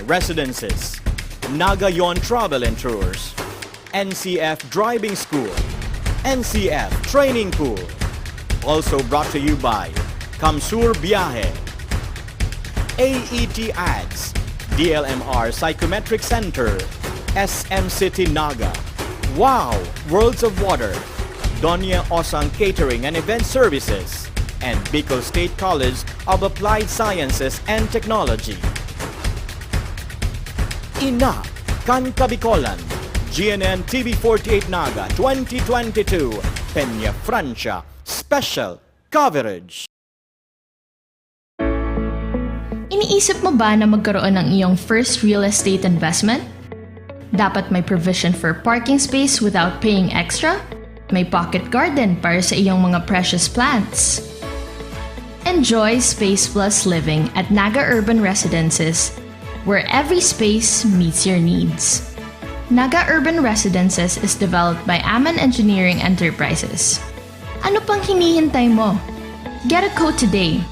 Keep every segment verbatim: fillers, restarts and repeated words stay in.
Residences, Naga Yon Travel and Tours, N C F Driving School, N C F Training Pool. Also brought to you by Kamsur Biyahe, A E T Ads, D L M R Psychometric Center, S M City Naga, Wow! Worlds of Water, Doña Osang Catering and Event Services, and Bicol State College of Applied Sciences and Technology. Ina kan Kabikolan, G N N T V forty-eight Naga twenty twenty-two, Peña Francia, Special Coverage. Iniisip mo ba na magkaroon ng iyong first real estate investment? Dapat may provision for parking space without paying extra? May pocket garden para sa iyong mga precious plants? Enjoy Space Plus Living at Naga Urban Residences, where every space meets your needs. Naga Urban Residences is developed by Aman Engineering Enterprises. Ano pang hinihintay mo? Get a quote today!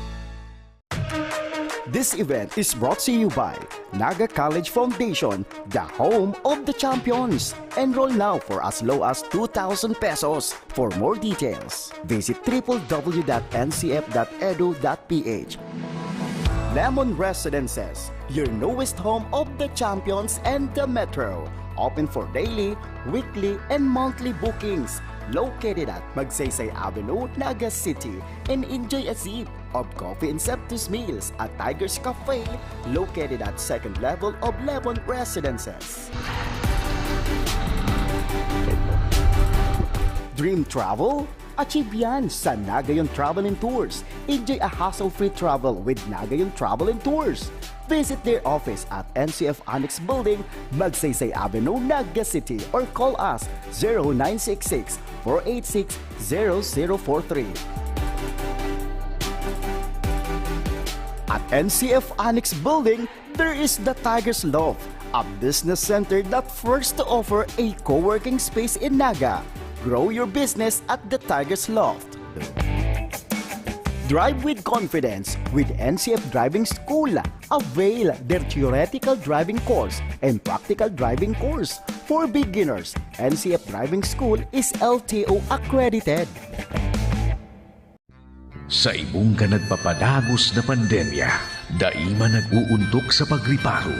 This event is brought to you by Naga College Foundation, the home of the champions. Enroll now for as low as two thousand pesos. For more details, visit triple w dot n c f dot edu dot p h. Lemon Residences, your newest home of the champions and the metro. Open for daily, weekly, and monthly bookings. Located at Magsaysay Avenue, Naga City, and enjoy a sip of coffee and Septus Meals at Tiger's Cafe, located at second level of Lemon Residences. Dream Travel? Achieve yan sa Nagayon Travel and Tours. Enjoy a hassle-free travel with Nagayon Travel and Tours. Visit their office at N C F Annex Building, Magsaysay Avenue, Naga City, or call us zero nine six six, four eight six, zero zero four three. At N C F Annex Building, there is the Tiger's Loft, a business center that first to offer a co-working space in Naga. Grow your business at the Tiger's Loft. Drive with confidence with N C F Driving School. Avail their theoretical driving course and practical driving course. For beginners, N C F Driving School is L T O accredited. Sa ibong kan nagpapadagos na pandemya, dai man nag-uuntok sa pagriparo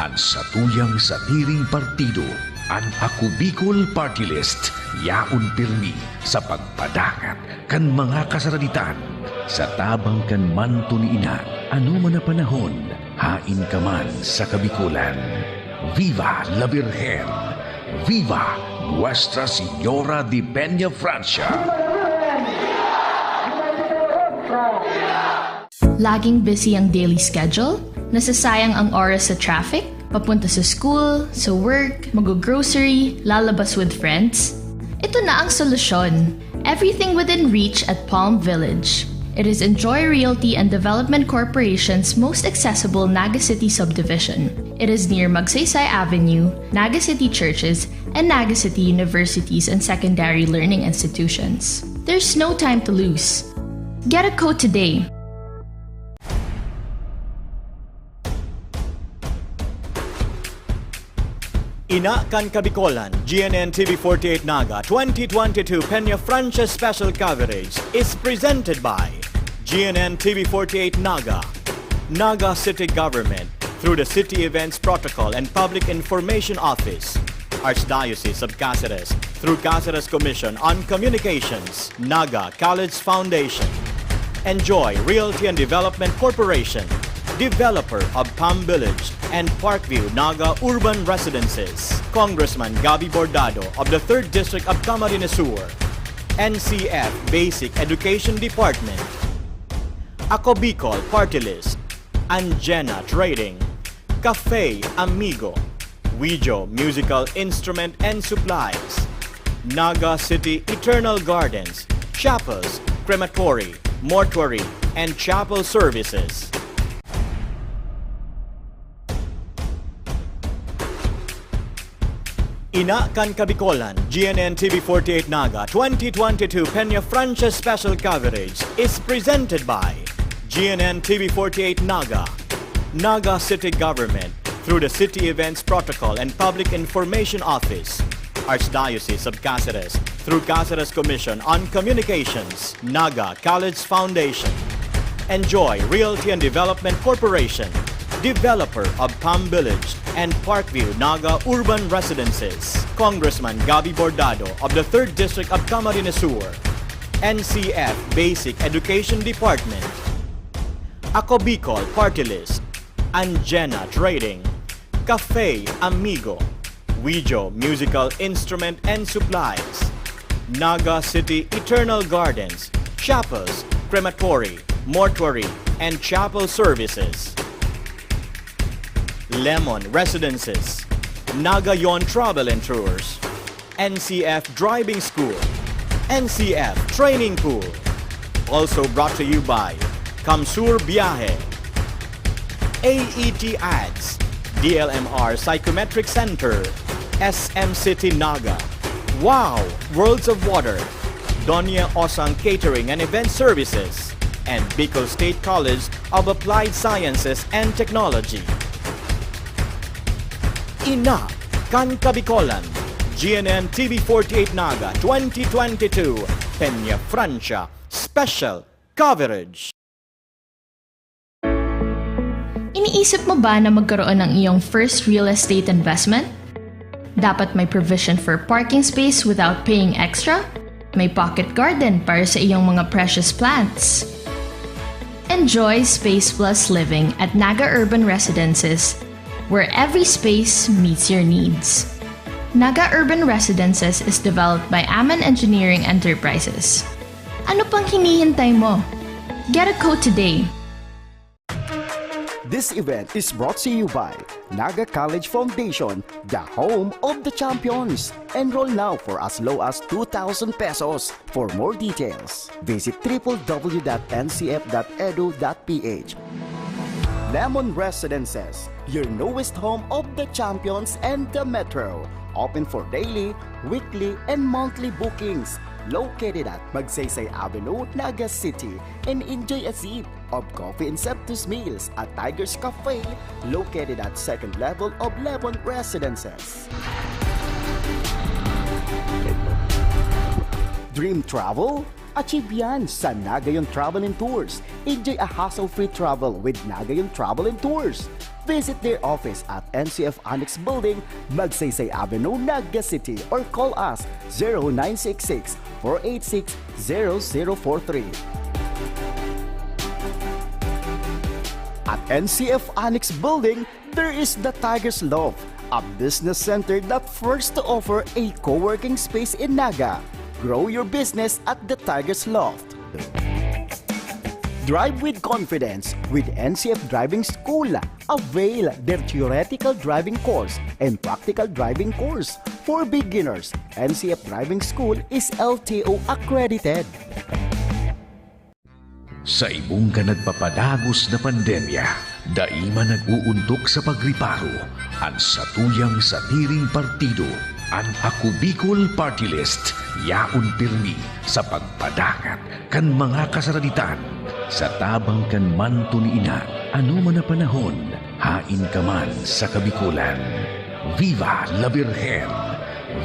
an satuyang sadiring partido. An Ako Bicol Party List yaon pirmi sa pagpadangat kan mga kasaraditan sa tabang kan manto ni Ina. Ano man na panahon, hain ka man sa Kabikolan. Viva la Virgen! Viva Nuestra Señora de Peña Francia! Laging busy ang daily schedule? Nasasayang ang oras sa traffic? Papunta sa school, sa work, mag-grocery, lalabas with friends? Ito na ang solusyon. Everything within reach at Palm Village. It is Enjoy Realty and Development Corporation's most accessible Naga City subdivision. It is near Magsaysay Avenue, Naga City Churches, and Naga City Universities and Secondary Learning Institutions. There's no time to lose. Get a quote today. Ina kan Kabikolan, G N N T V forty-eight Naga twenty twenty-two Peña Francia Special Coverage is presented by G N N T V forty-eight Naga, Naga City Government, through the City Events Protocol and Public Information Office, Archdiocese of Caceres, through Caceres Commission on Communications, Naga College Foundation, Enjoy Realty and Development Corporation, developer of Palm Village and Parkview Naga Urban Residences, Congressman Gabby Bordado of the third District of Camarines Sur, N C F Basic Education Department, Ako Bicol Party List, Anjena Trading, Cafe Amigo, Wijo Musical Instrument and Supplies, Naga City Eternal Gardens, Chapels, Crematory, Mortuary, and Chapel Services. Ina kan Kabikolan, G N N T V forty-eight Naga twenty twenty-two Peña Francia Special Coverage is presented by G N N T V forty-eight Naga, Naga City Government, through the City Events Protocol and Public Information Office, Archdiocese of Caceres, through Caceres Commission on Communications, Naga College Foundation, Enjoy Realty and Development Corporation, developer of Palm Village and Parkview Naga Urban Residences, Congressman Gabby Bordado of the Third District of Camarines Sur, N C F Basic Education Department, Ako Bicol Party List, Anjena Trading, Cafe Amigo, Wijo Musical Instrument and Supplies, Naga City Eternal Gardens, Chapels, Crematory, Mortuary, and Chapel Services, Lemon Residences, Naga Yon Travel and Tours, N C F Driving School, N C F Training Pool. Also brought to you by Kamsur Biyahe, A E T Ads, D L M R Psychometric Center, S M City Naga, Wow! Worlds of Water, Doña Osang Catering and Event Services, and Bicol State College of Applied Sciences and Technology. Ina kan Kabikolan, G N N T V forty-eight Naga twenty twenty-two, Peña Francia Special Coverage. Iniisip mo ba na magkaroon ng iyong first real estate investment? Dapat may provision for parking space without paying extra? May pocket garden para sa iyong mga precious plants? Enjoy Space Plus Living at Naga Urban Residences, where every space meets your needs. Naga Urban Residences is developed by Aman Engineering Enterprises. Ano pang hinihintay mo? Get a quote today! This event is brought to you by Naga College Foundation, the home of the champions. Enroll now for as low as two thousand pesos. For more details, visit triple w dot n c f dot edu dot p h. Lemon Residences, your newest home of the champions and the metro. Open for daily, weekly, and monthly bookings. Located at Magsaysay Avenue, Naga City, and enjoy a sip of coffee and Septus Meals at Tiger's Cafe, located at second level of Lemon Residences. Dream travel? Achieve yan sa Nagayon Travel and Tours. Enjoy a hassle-free travel with Nagayon Travel and Tours. Visit their office at N C F Annex Building, Magsaysay Avenue, Naga City, or call us zero nine six six, four eight six, zero zero four three. At N C F Annex Building, there is the Tiger's Loft, a business center that first to offer a co-working space in Naga. Grow your business at the Tiger's Loft. Drive with confidence with N C F Driving School. Avail their theoretical driving course and practical driving course. For beginners, N C F Driving School is L T O accredited. Sa ibong kan nagpapadagos na pandemya, dai man nag-uuntok sa pagreparo an satuyang sadiring partido. An Ako Bicol Party List yaon pirmi sa pagpadangat kan mga kasaraditan. Sa tabang kan manto ni Ina, anoman na panahon, hain ka man sa Kabikolan. Viva la Virgen!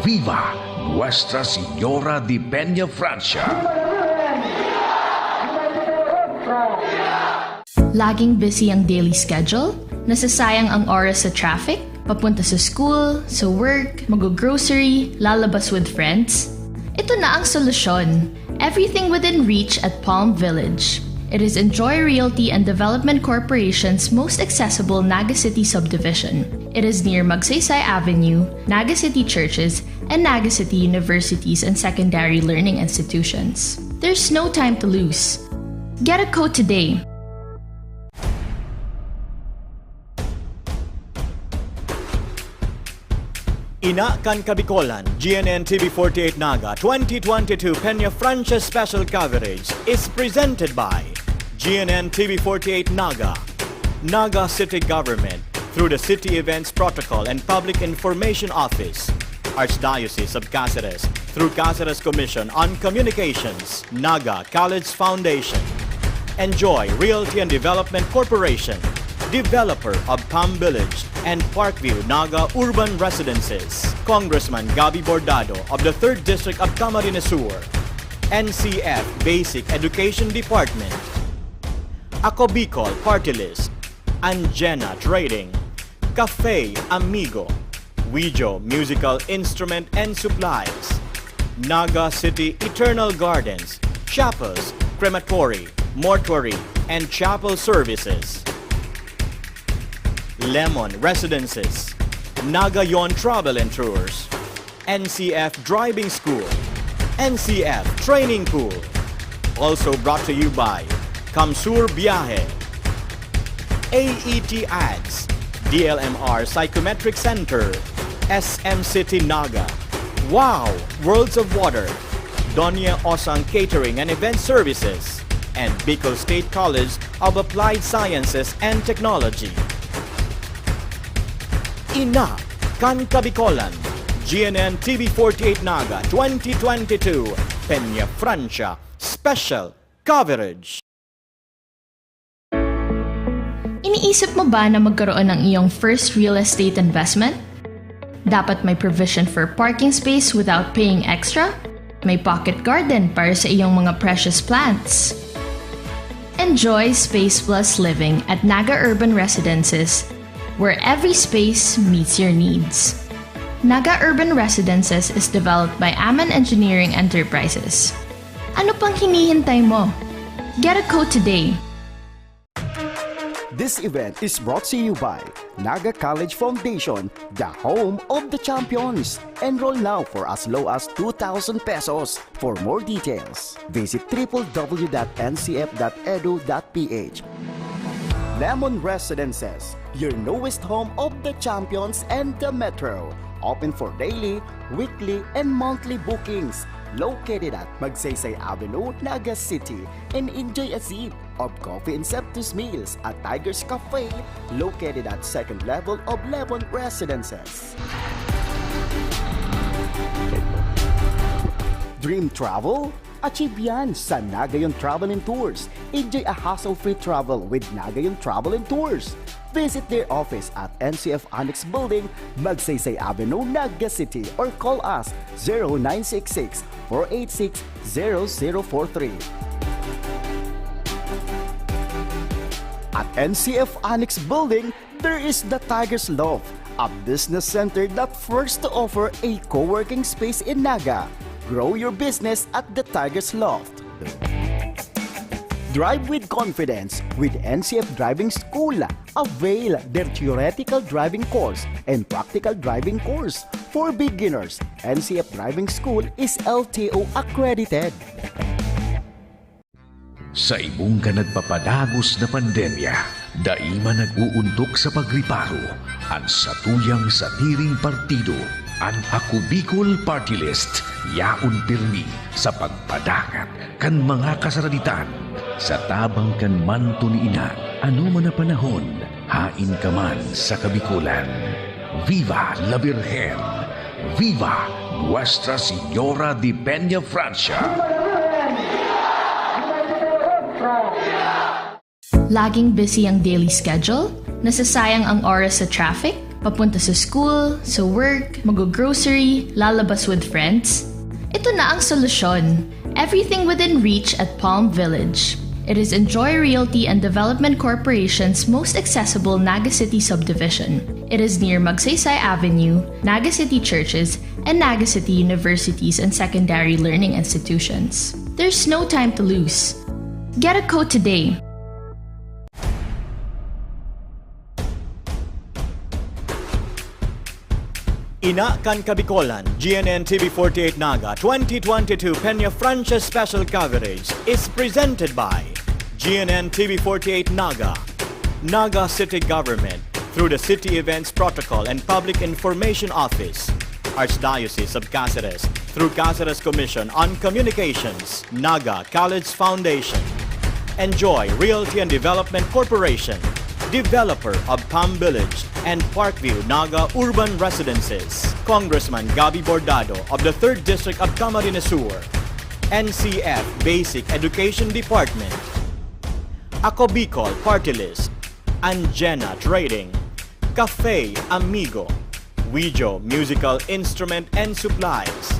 Viva Nuestra Señora de Peña Francia! Laging busy ang daily schedule? Nasasayang ang oras sa traffic? Papunta sa school, sa work, mag-grocery, lalabas with friends? Ito na ang solusyon. Everything within reach at Palm Village. It is Enjoy Realty and Development Corporation's most accessible Naga City subdivision. It is near Magsaysay Avenue, Naga City Churches, and Naga City Universities and Secondary Learning Institutions. There's no time to lose. Get a quote today. Ina kan Kabikolan, G N N T V forty-eight Naga twenty twenty-two Peña Francia Special Coverage is presented by G N N T V forty-eight Naga, Naga City Government, through the City Events Protocol and Public Information Office, Archdiocese of Caceres, through Caceres Commission on Communications, Naga College Foundation. Enjoy Realty and Development Corporation, developer of Palm Village, and Parkview Naga Urban Residences, Congressman Gabby Bordado of the third District of Camarines Sur, N C F Basic Education Department, Ako Bicol Party List, Anjena Trading, Cafe Amigo, Wijo Musical Instrument and Supplies, Naga City Eternal Gardens, Chapels, Crematory, Mortuary, and Chapel Services, Lemon Residences, Nagayon Travel and Tours, N C F Driving School, N C F Training Pool. Also brought to you by Kamsur Biyahe, A E T Ads, D L M R Psychometric Center, S M City Naga, Wow Worlds of Water, Doña Osang Catering and Event Services, and Bicol State College of Applied Sciences and Technology. Ina kan Kabikolan, G N N T V forty-eight Naga twenty twenty-two, Peña Francia, Special Coverage. Iniisip mo ba na magkaroon ng iyong first real estate investment? Dapat may provision for parking space without paying extra? May pocket garden para sa iyong mga precious plants? Enjoy Space Plus Living at Naga Urban Residences, where every space meets your needs. Naga Urban Residences is developed by Aman Engineering Enterprises. Ano pang hinihintay mo? Get a quote today! This event is brought to you by Naga College Foundation, the home of the champions. Enroll now for as low as two thousand pesos. For more details, visit triple w dot n c f dot edu dot p h. Lemon Residences, your newest home of the champions and the metro. Open for daily, weekly, and monthly bookings. Located at Magsaysay Avenue, Naga City, and enjoy a sip of coffee and Septus Meals at Tiger's Cafe, located at second level of Lemon Residences. Dream travel? Achieve yan sa Nagayon Travel and Tours. Enjoy a hassle-free travel with Nagayon Travel and Tours. Visit their office at N C F Annex Building, Magsaysay Avenue, Naga City, or call us zero nine six six, four eight six, zero zero four three. At N C F Annex Building, there is the Tiger's Loft, a business center that first to offer a co-working space in Naga. Grow your business at the Tiger's Loft. Drive with confidence with N C F Driving School. Avail their theoretical driving course and practical driving course. For beginners, N C F Driving School is L T O accredited. Sa ibong kan nagpapadagos na pandemya, dai man nag-uuntok sa pagriparo an satuyang sadiring partido, an Ako Bicol Party List, yaon pirmi sa pagpadangat kan mga kasaraditan. Sa tabang kan manto ni Ina, anoman na panahon, haen ka man sa Kabicolan. Viva la Virgen! Viva Nuestra Señora de Peña Francia! Laging busy ang daily schedule? Nasasayang ang oras sa traffic? Papunta sa school, sa work, mag-grocery, lalabas with friends? Ito na ang solusyon. Everything within reach at Palm Village. It is Enjoy Realty and Development Corporation's most accessible Naga City subdivision. It is near Magsaysay Avenue, Naga City churches, and Naga City universities and secondary learning institutions. There's no time to lose. Get a code today. Ina kan Kabikolan, G N N T V forty-eight Naga twenty twenty-two Peña Francia Special Coverage is presented by G N N T V forty-eight Naga, Naga City Government, through the City Events Protocol and Public Information Office, Archdiocese of Caceres, through Caceres Commission on Communications, Naga College Foundation. Enjoy Realty and Development Corporation, developer of Palm Village and Parkview Naga Urban Residences. Congressman Gabby Bordado of the third District of Camarines Sur, N C F Basic Education Department, Ako Bicol Party List, Anjena Trading, Cafe Amigo, Wijo Musical Instrument and Supplies,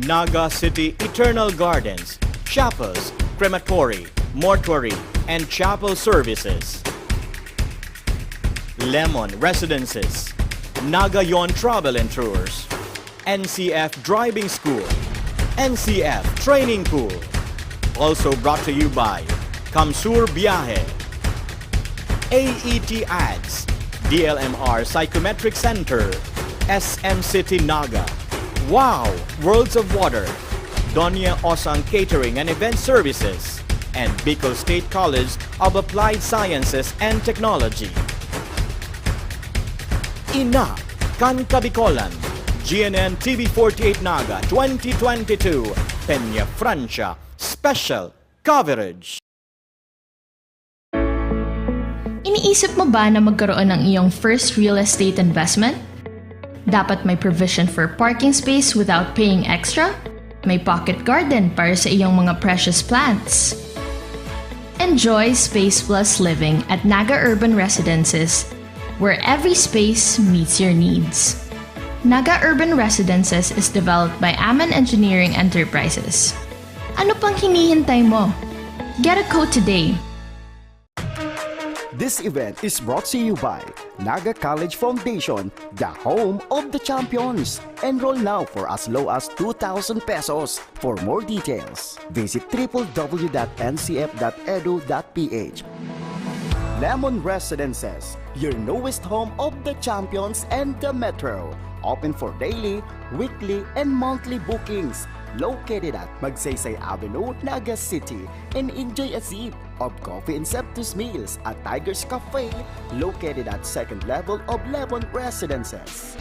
Naga City Eternal Gardens, chapels, crematory, mortuary, and chapel services. Lemon Residences, Nagayon Travel and Tours, N C F Driving School, N C F Training Pool. Also brought to you by Kamsur Biyahe, A E T Ads, D L M R Psychometric Center, S M City Naga, Wow! Worlds of Water, Doña Osang Catering and Event Services, and Bicol State College of Applied Sciences and Technology. Ina kan Kabikolan, G N N T V forty-eight Naga twenty twenty-two, Peña Francia Special Coverage. Iniisip mo ba na magkaroon ng iyong first real estate investment? Dapat may provision for parking space without paying extra? May pocket garden para sa iyong mga precious plants? Enjoy Space Plus Living at Naga Urban Residences, where every space meets your needs. Naga Urban Residences is developed by Aman Engineering Enterprises. Ano pang hinihintay mo? Get a quote today! This event is brought to you by Naga College Foundation, the home of the champions. Enroll now for as low as two thousand pesos. For more details, visit www.ncf.edu.ph. Lemon Residences, your newest home of the champions and the metro. Open for daily, weekly, and monthly bookings. Located at Magsaysay Avenue, Naga City, and enjoy a sip of coffee and sumptuous meals at Tiger's Cafe, located at second level of Lemon Residences.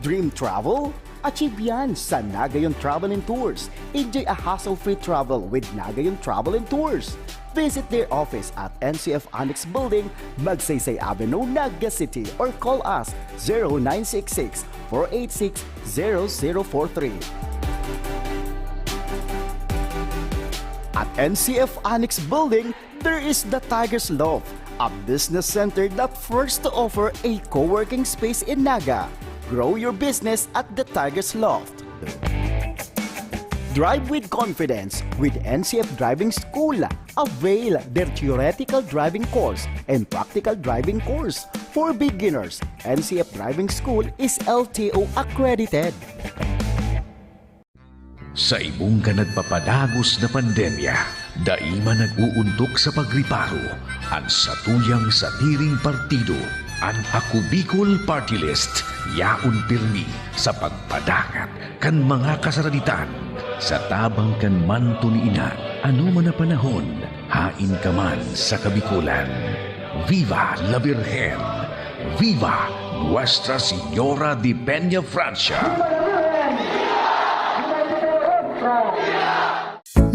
Dream travel? Achieve yan sa Nagayon Travel and Tours. Enjoy a hassle-free travel with Nagayon Travel and Tours. Visit their office at N C F Annex Building, Magsaysay Avenue, Naga City, or call us zero nine six six, four eight six, zero zero four three. At N C F Annex Building, there is the Tiger's Loft, a business center that first to offer a co-working space in Naga. Grow your business at the Tiger's Loft. Drive with confidence with N C F Driving School. Avail their theoretical driving course and practical driving course. For beginners, N C F Driving School is L T O accredited. Sa ibong kan nagpapadagos na pandemya, dai man nag-uuntok sa pagriparo an satuyang sadiring partido. An Ako Bicol Party List yaon pirmi sa pagpadangat kan mga kasaraditan sa tabang kan manto ni Ina. Anoman na panahon, haen ka man sa Kabikolan. Viva la Virgen! Viva Nuestra Señora de Peña Francia!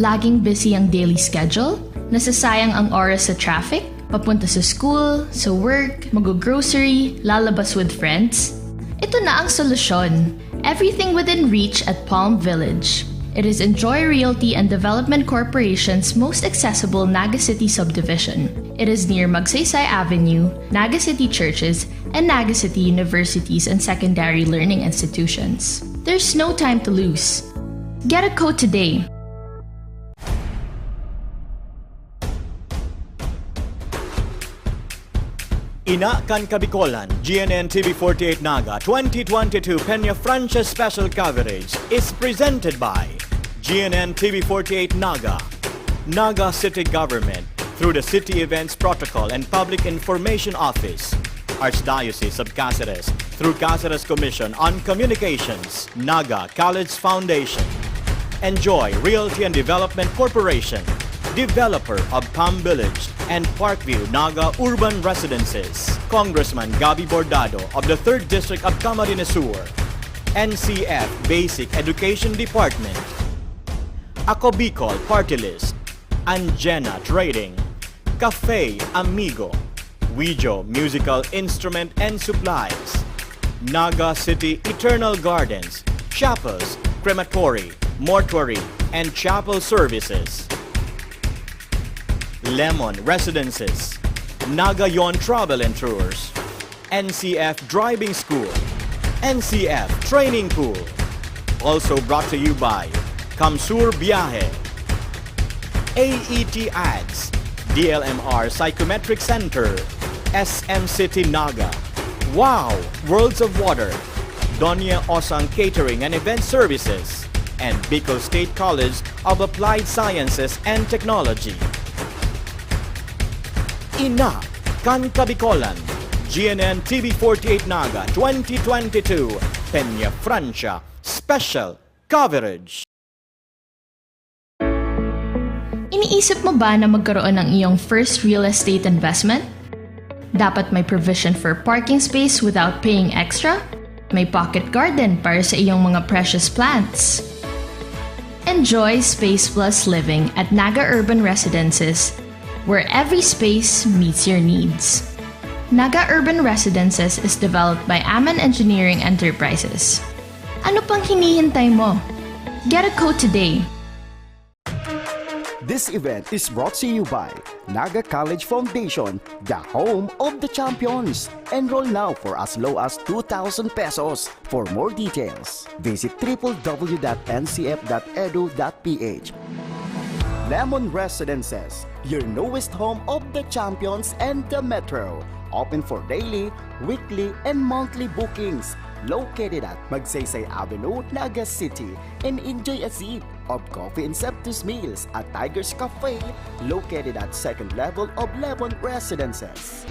Laging busy ang daily schedule? Nasasayang ang oras sa traffic? Papunta sa school, sa work, mag-grocery, lalabas with friends? Ito na ang solusyon. Everything within reach at Palm Village. It is Enjoy Realty and Development Corporation's most accessible Naga City subdivision. It is near Magsaysay Avenue, Naga City Churches, and Naga City Universities and Secondary Learning Institutions. There's no time to lose. Get a quote today. Ina kan Kabikolan, G N N T V forty-eight Naga twenty twenty-two Peña Francia Special Coverage is presented by G N N T V forty-eight Naga, Naga City Government through the City Events Protocol and Public Information Office, Archdiocese of Caceres through Caceres Commission on Communications, Naga College Foundation, Enjoy Realty and Development Corporation, developer of Palm Village and Parkview Naga Urban Residences, Congressman Gabby Bordado of the third District of Camarines Sur, N C F Basic Education Department, Ako Bicol Party List, Anjena Trading, Cafe Amigo, Wijo Musical Instrument and Supplies, Naga City Eternal Gardens, Chapels, Crematory, Mortuary, and Chapel Services. Lemon Residences, Nagayon Travel and Tours, N C F Driving School, N C F Training Pool. Also brought to you by Kamsur Biyahe, A E T Ads, D L M R Psychometric Center, S M City Naga, Wow! Worlds of Water, Doña Osang Catering and Event Services, and Bicol State College of Applied Sciences and Technology. Ina kan Kabikolan, G N N T V forty-eight Naga twenty twenty-two, Peña Francia, Special Coverage. Iniisip mo ba na magkaroon ng iyong first real estate investment? Dapat may provision for parking space without paying extra? May pocket garden para sa iyong mga precious plants? Enjoy Space Plus Living at Naga Urban Residences, where every space meets your needs. Naga Urban Residences is developed by Aman Engineering Enterprises. Ano pang hinihintay mo? Get a quote today! This event is brought to you by Naga College Foundation, the home of the champions. Enroll now for as low as two thousand pesos. For more details, visit triple w dot n c f dot edu dot p h. Lemon Residences, your newest home of the champions and the metro. Open for daily, weekly, and monthly bookings. Located at Magsaysay Avenue, Naga City, and enjoy a sip of coffee and Septus Meals at Tiger's Cafe, located at second level of Lemon Residences.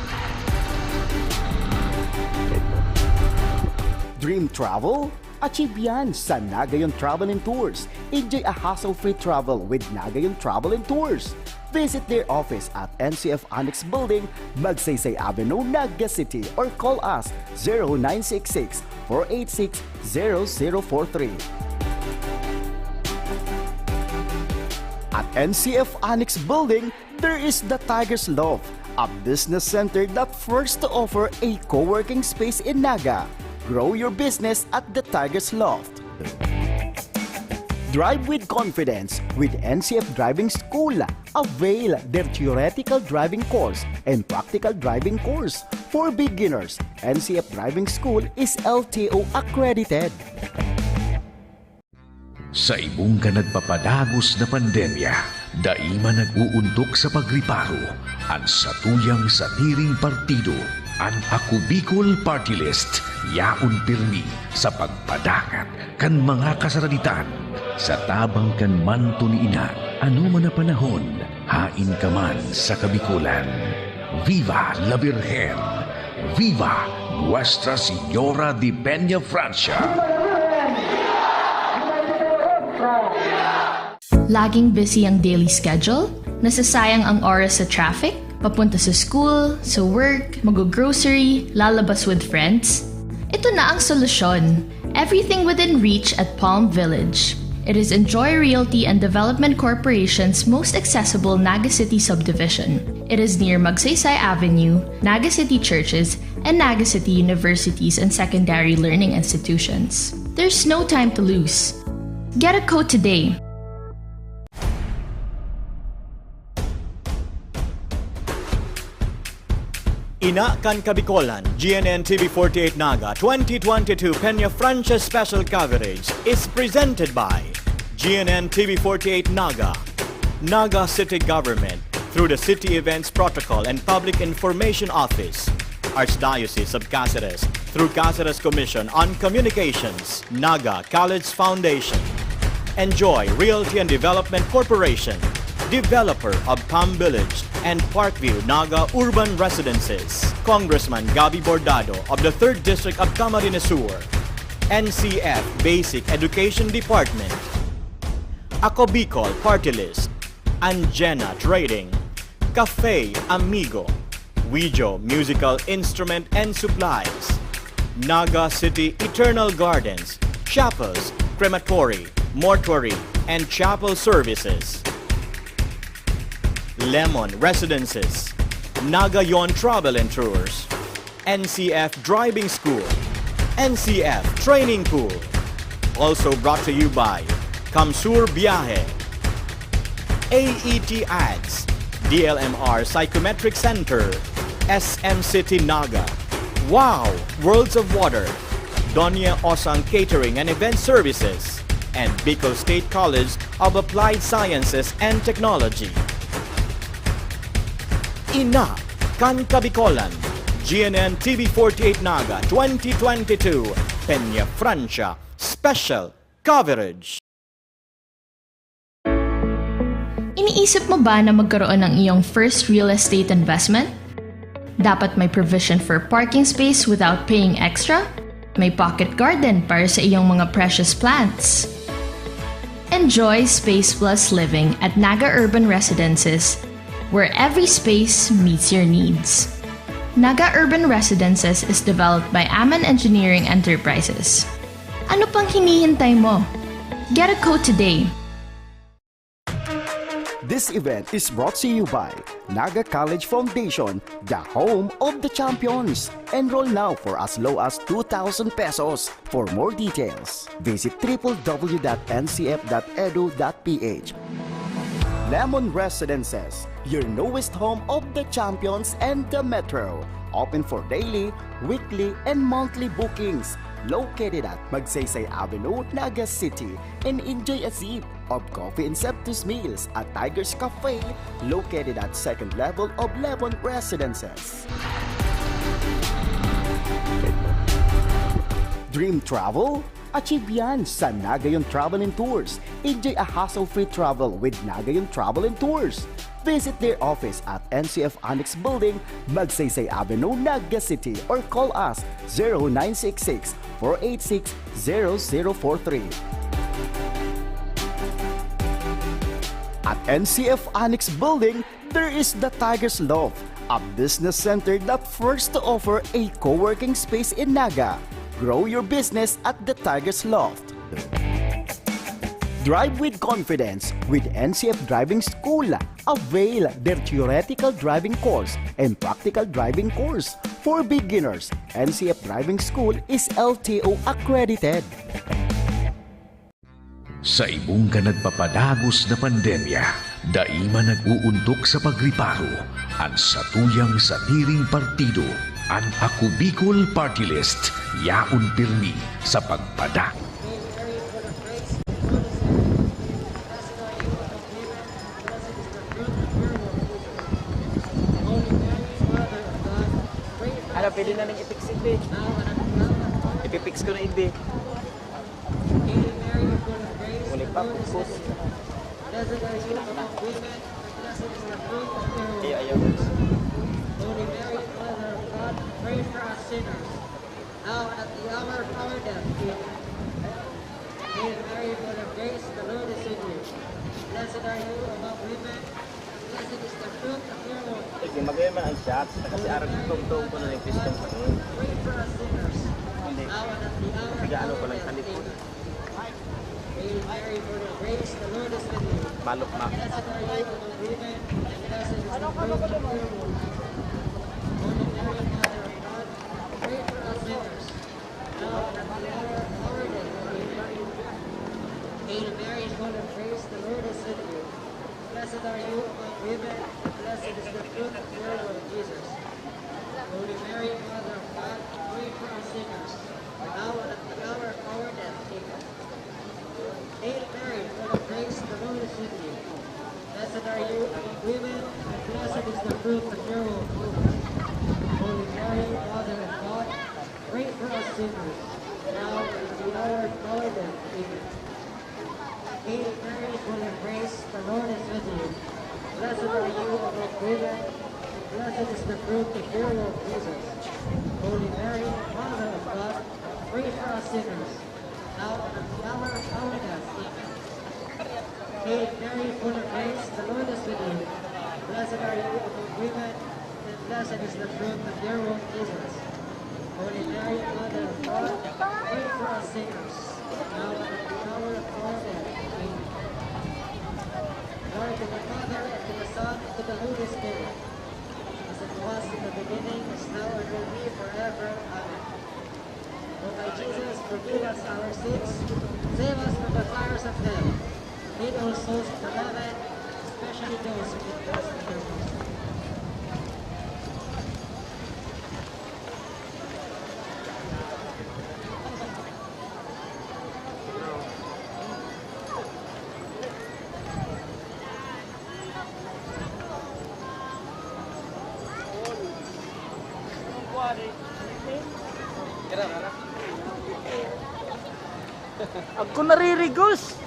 Dream travel? Achieve yan sa Nagayon Travel and Tours. Enjoy a hassle-free travel with Nagayon Travel and Tours. Visit their office at N C F Annex Building, Magsaysay Avenue, Naga City, or call us zero nine six six, four eight six, zero zero four three. At N C F Annex Building, there is the Tiger's Loft, a business center that first to offer a co-working space in Naga. Grow your business at the Tiger's Loft. Drive with confidence with N C F Driving School. Avail their theoretical driving course and practical driving course. For beginners, N C F Driving School is L T O accredited. Sa ibong kan nagpapadagos na pandemya, dai man nag-uuntok sa pagriparo an satuyang sadiring partido. An Ako Bicol Party List yaon pirmi sa pagpadangat kan mga kasaraditan. Sa tabang kan manto ni Ina, anoman na panahon, haen ka man sa Kabikolan. Viva la Virgen! Viva Nuestra Señora de Peña Francia! Laging busy ang daily schedule? Nasasayang ang oras sa traffic? Papunta sa school, sa work, mag-grocery, lalabas with friends? Ito na ang solusyon. Everything within reach at Palm Village. It is Enjoy Realty and Development Corporation's most accessible Naga City subdivision. It is near Magsaysay Avenue, Naga City churches, and Naga City universities and secondary learning institutions. There's no time to lose. Get a quote today. Ina kan Kabikolan, G N N T V forty-eight Naga twenty twenty-two Peña Francia Special Coverage is presented by G N N T V forty-eight Naga, Naga City Government, through the City Events Protocol and Public Information Office, Archdiocese of Caceres, through Caceres Commission on Communications, Naga College Foundation. Enjoy Realty and Development Corporation, developer of Palm Village and Parkview Naga Urban Residences. Congressman Gabby Bordado of the third District of Camarines Sur. N C F Basic Education Department. Ako Bicol Party List. Anjena Trading. Cafe Amigo. Wijo Musical Instrument and Supplies. Naga City Eternal Gardens, chapels, crematory, mortuary, and chapel services. Lemon Residences, Nagayon Travel and Tours, N C F Driving School, N C F Training Pool. Also brought to you by Kamsur Biyahe, A E T Ads, D L M R Psychometric Center, S M City Naga, Wow! Worlds of Water, Doña Osang Catering and Event Services, and Bicol State College of Applied Sciences and Technology. Ina kan Kabikolan, G N N T V forty-eight Naga twenty twenty-two, Peña Francia, Special Coverage. Iniisip mo ba na magkaroon ng iyong first real estate investment? Dapat may provision for parking space without paying extra? May pocket garden para sa iyong mga precious plants? Enjoy Space Plus Living at Naga Urban Residences, where every space meets your needs. Naga Urban Residences is developed by Aman Engineering Enterprises. Ano pang hinihintay mo? Get a quote today! This event is brought to you by Naga College Foundation, the home of the champions. Enroll now for as low as two thousand pesos. For more details, visit triple w dot n c f dot edu dot p h. Lemon Residences, your newest home of the champions and the metro. Open for daily, weekly, and monthly bookings. Located at Magsaysay Avenue, Naga City, and enjoy a sip of coffee and Septus Meals at Tiger's Cafe, located at second level of Lemon Residences. Dream travel? Achieve yan sa Nagayon Travel and Tours. Enjoy a hassle-free travel with Nagayon Travel and Tours. Visit their office at N C F Annex Building, Magsaysay Avenue, Naga City, or call us zero nine six six, four eight six, zero zero four three. At N C F Annex Building, there is the Tiger's Loft, a business center that first to offer a co-working space in Naga. Grow your business at the Tiger's Loft. Drive with confidence with N C F Driving School. Avail their theoretical driving course and practical driving course. For beginners, N C F Driving School is L T O accredited. Sa ibong kan nagpapadagos na pandemya, dai man nag-uuntok sa pagreparo an satuyang sadiring partido. An Ako Bicol Party List, yaon pirmi sa pagpada. Ano, pwede na ning i-fix, igdi. Ipipix ko na, igdi. Uli pa, pugkos. Ayaw, ayaw. Holy Mary, Mother of God, pray for us sinners, now and at the hour of our death. Amen. Hail Mary, full of grace, the Lord is with you. Blessed are you among women, and blessed is the fruit of your womb. Sige, magayon man ang shots. Kasi arag tungtong ko na yung pistong ko. Pray for us sinners, Hindi. now and at the hour of Sige, ano our ko lang death. talikod. Amen. Hail Mary, full of grace, the Lord is with you. Malok na. Blessed are you among women, and blessed is the fruit of your womb. Holy Mary, Mother of God, pray for us sinners, now and at the hour of our death. Amen. Hail Mary, full of grace, the Lord is with you. Blessed are you among women, and blessed is the fruit of your womb, Jesus. Holy Mary, Mother of God, pray for us sinners, now and at the hour of our death. Amen. Hail Mary, full of grace, the Lord is with you. Blessed are you among women, and blessed is the fruit of your womb, Jesus. Holy Mary, Mother of God, pray for us sinners, now and at the hour of our death. Amen. Hail Mary, full of grace, the Lord is with you. Blessed are you among women, and blessed is the fruit of your womb, Jesus. Holy Mary, Mother of God, pray for us sinners, now and at the hour of our death. Amen. Hail Mary, full of grace, the Lord is with you. Blessed are you among women, and blessed is the fruit of your womb, Jesus. Holy Mary, Mother of God, pray for us sinners, now and at the hour of our death. Amen. Glory to the Father, and to the Son, and to the Holy Spirit, as it was in the beginning, is now, and will be forever. Amen. O my Jesus, forgive us our sins, save us from the fires of hell, lead all souls to heaven, Ako naririgos.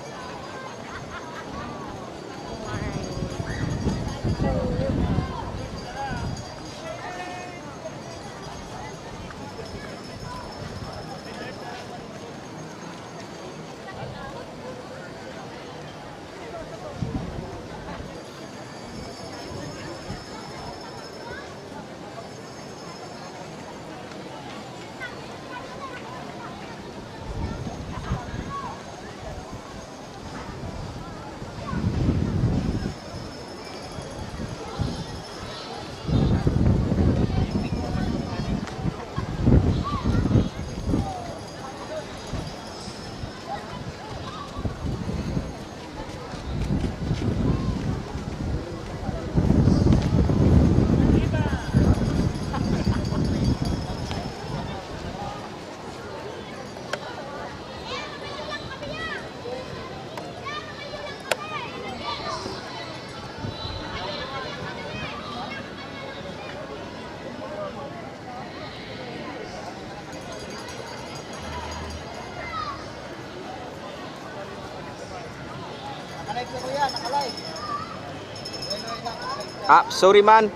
Ah, sorry man.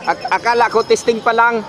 Ak-, akala ko testing pa lang.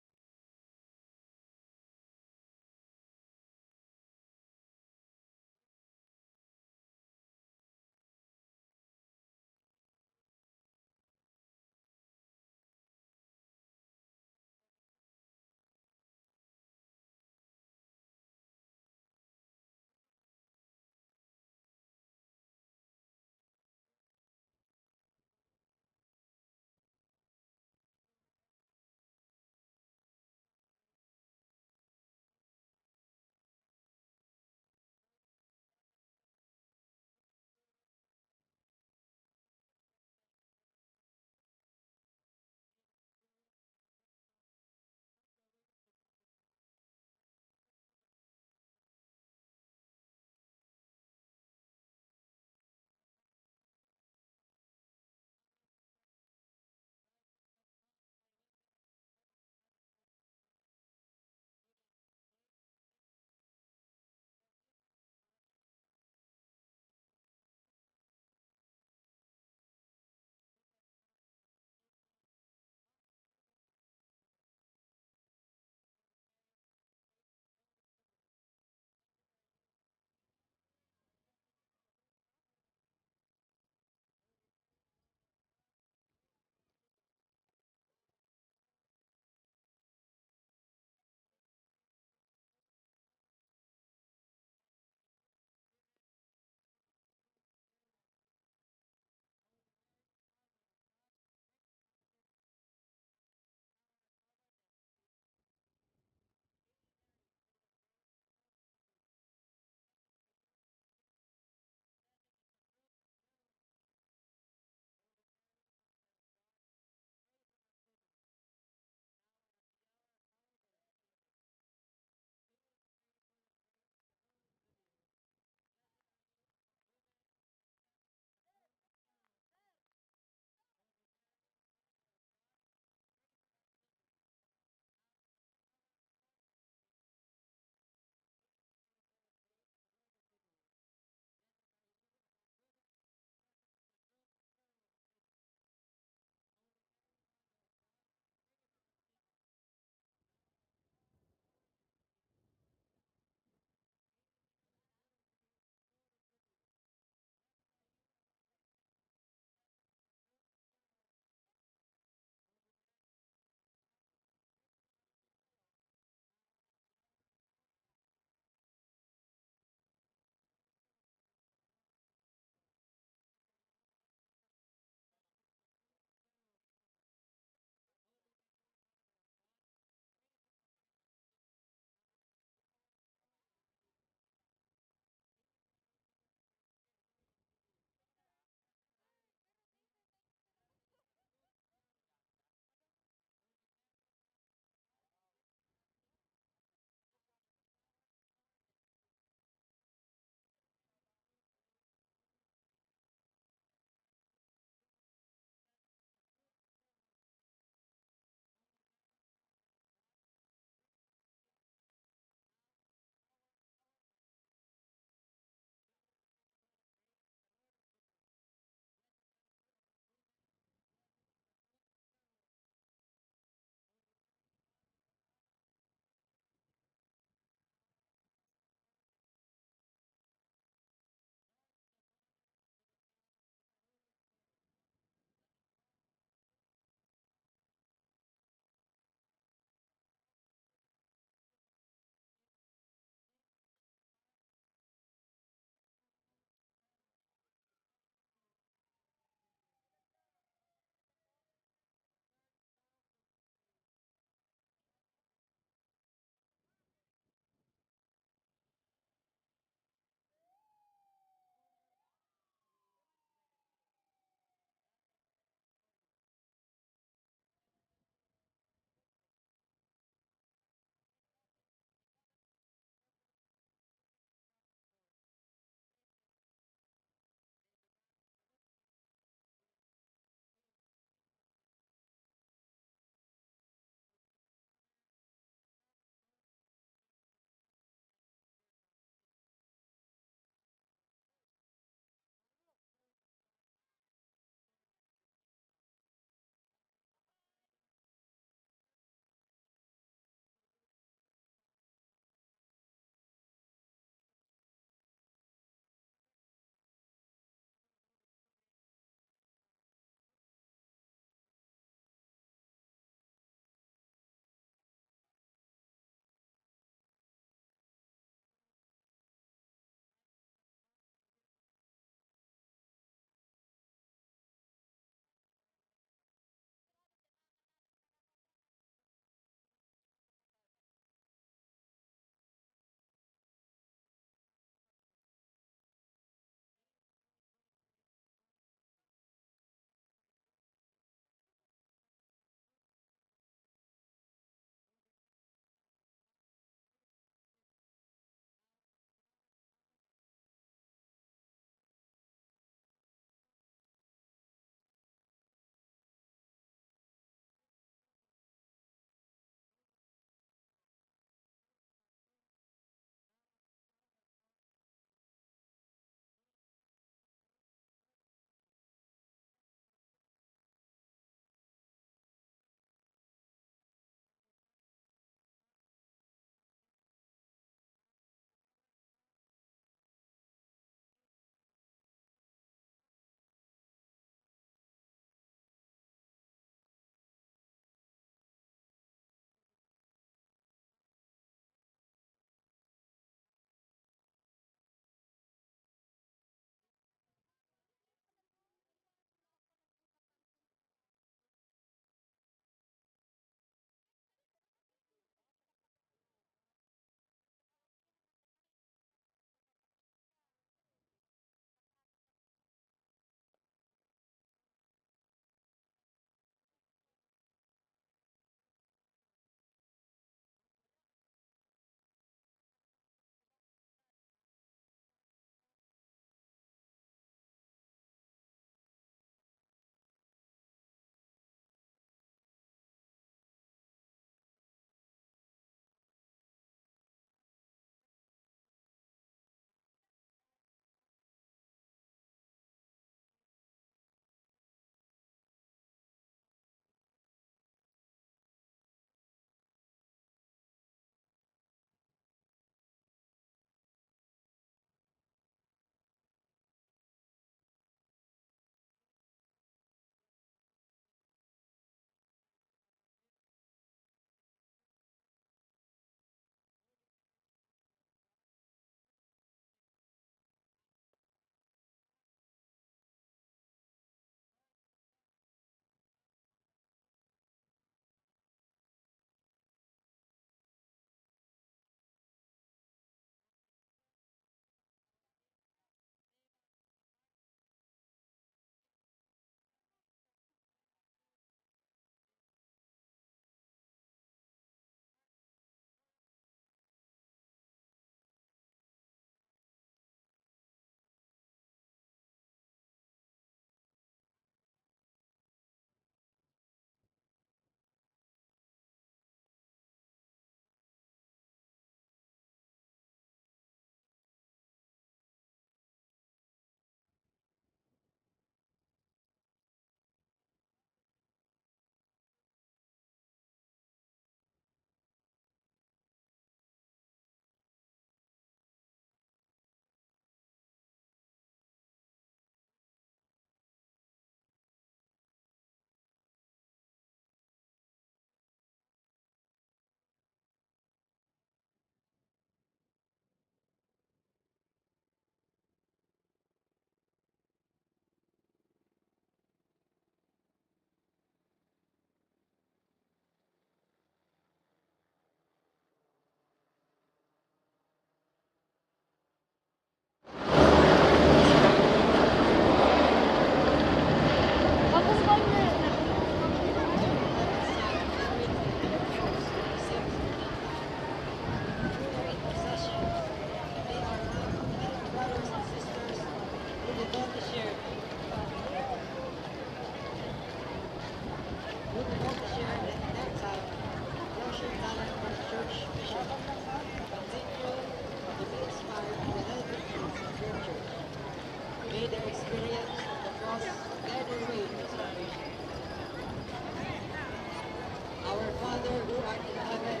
Art in heaven,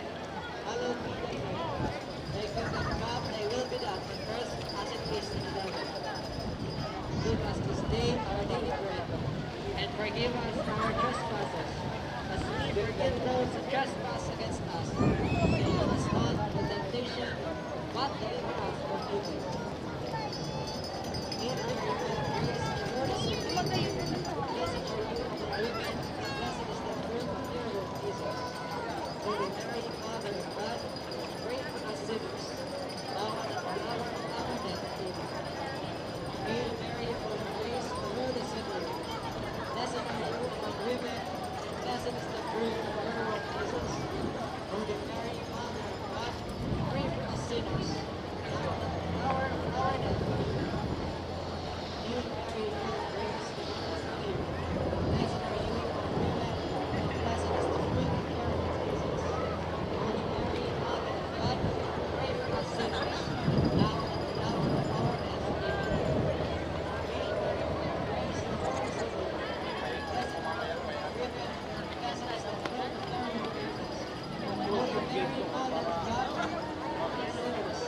hallowed be thy name. Thy kingdom come, thy will be done on earth as it is in heaven. Give us this day our daily bread, and forgive us our trespasses, as we forgive those who trespass against us. And lead us not into temptation, but deliver us from evil. Hail Mary, full of grace, the Lord is with thee. Blessed are you among women, and blessed is the fruit of your womb, Jesus. Holy Mary, Mother of God, pray for us sinners, now and at the hour of our death. Amen. Hail Mary, full of grace, the Lord is with you. Blessed are you among women, and blessed is the fruit of your womb, Jesus. Holy Mary, Mother of God, pray for us sinners, now and at the hour of our death. Amen. Hail Mary, full of grace, the Lord is with you. Blessed are you among women, and blessed is the fruit of your womb, Jesus. Holy Mary, Mother of God, pray for us sinners, now and at the hour of our death. Amen. Hail Mary, full of grace, the Lord is with you. Blessed are you among women, and blessed is the fruit of your womb, Jesus. Holy Mary, Mother of God, pray for us sinners,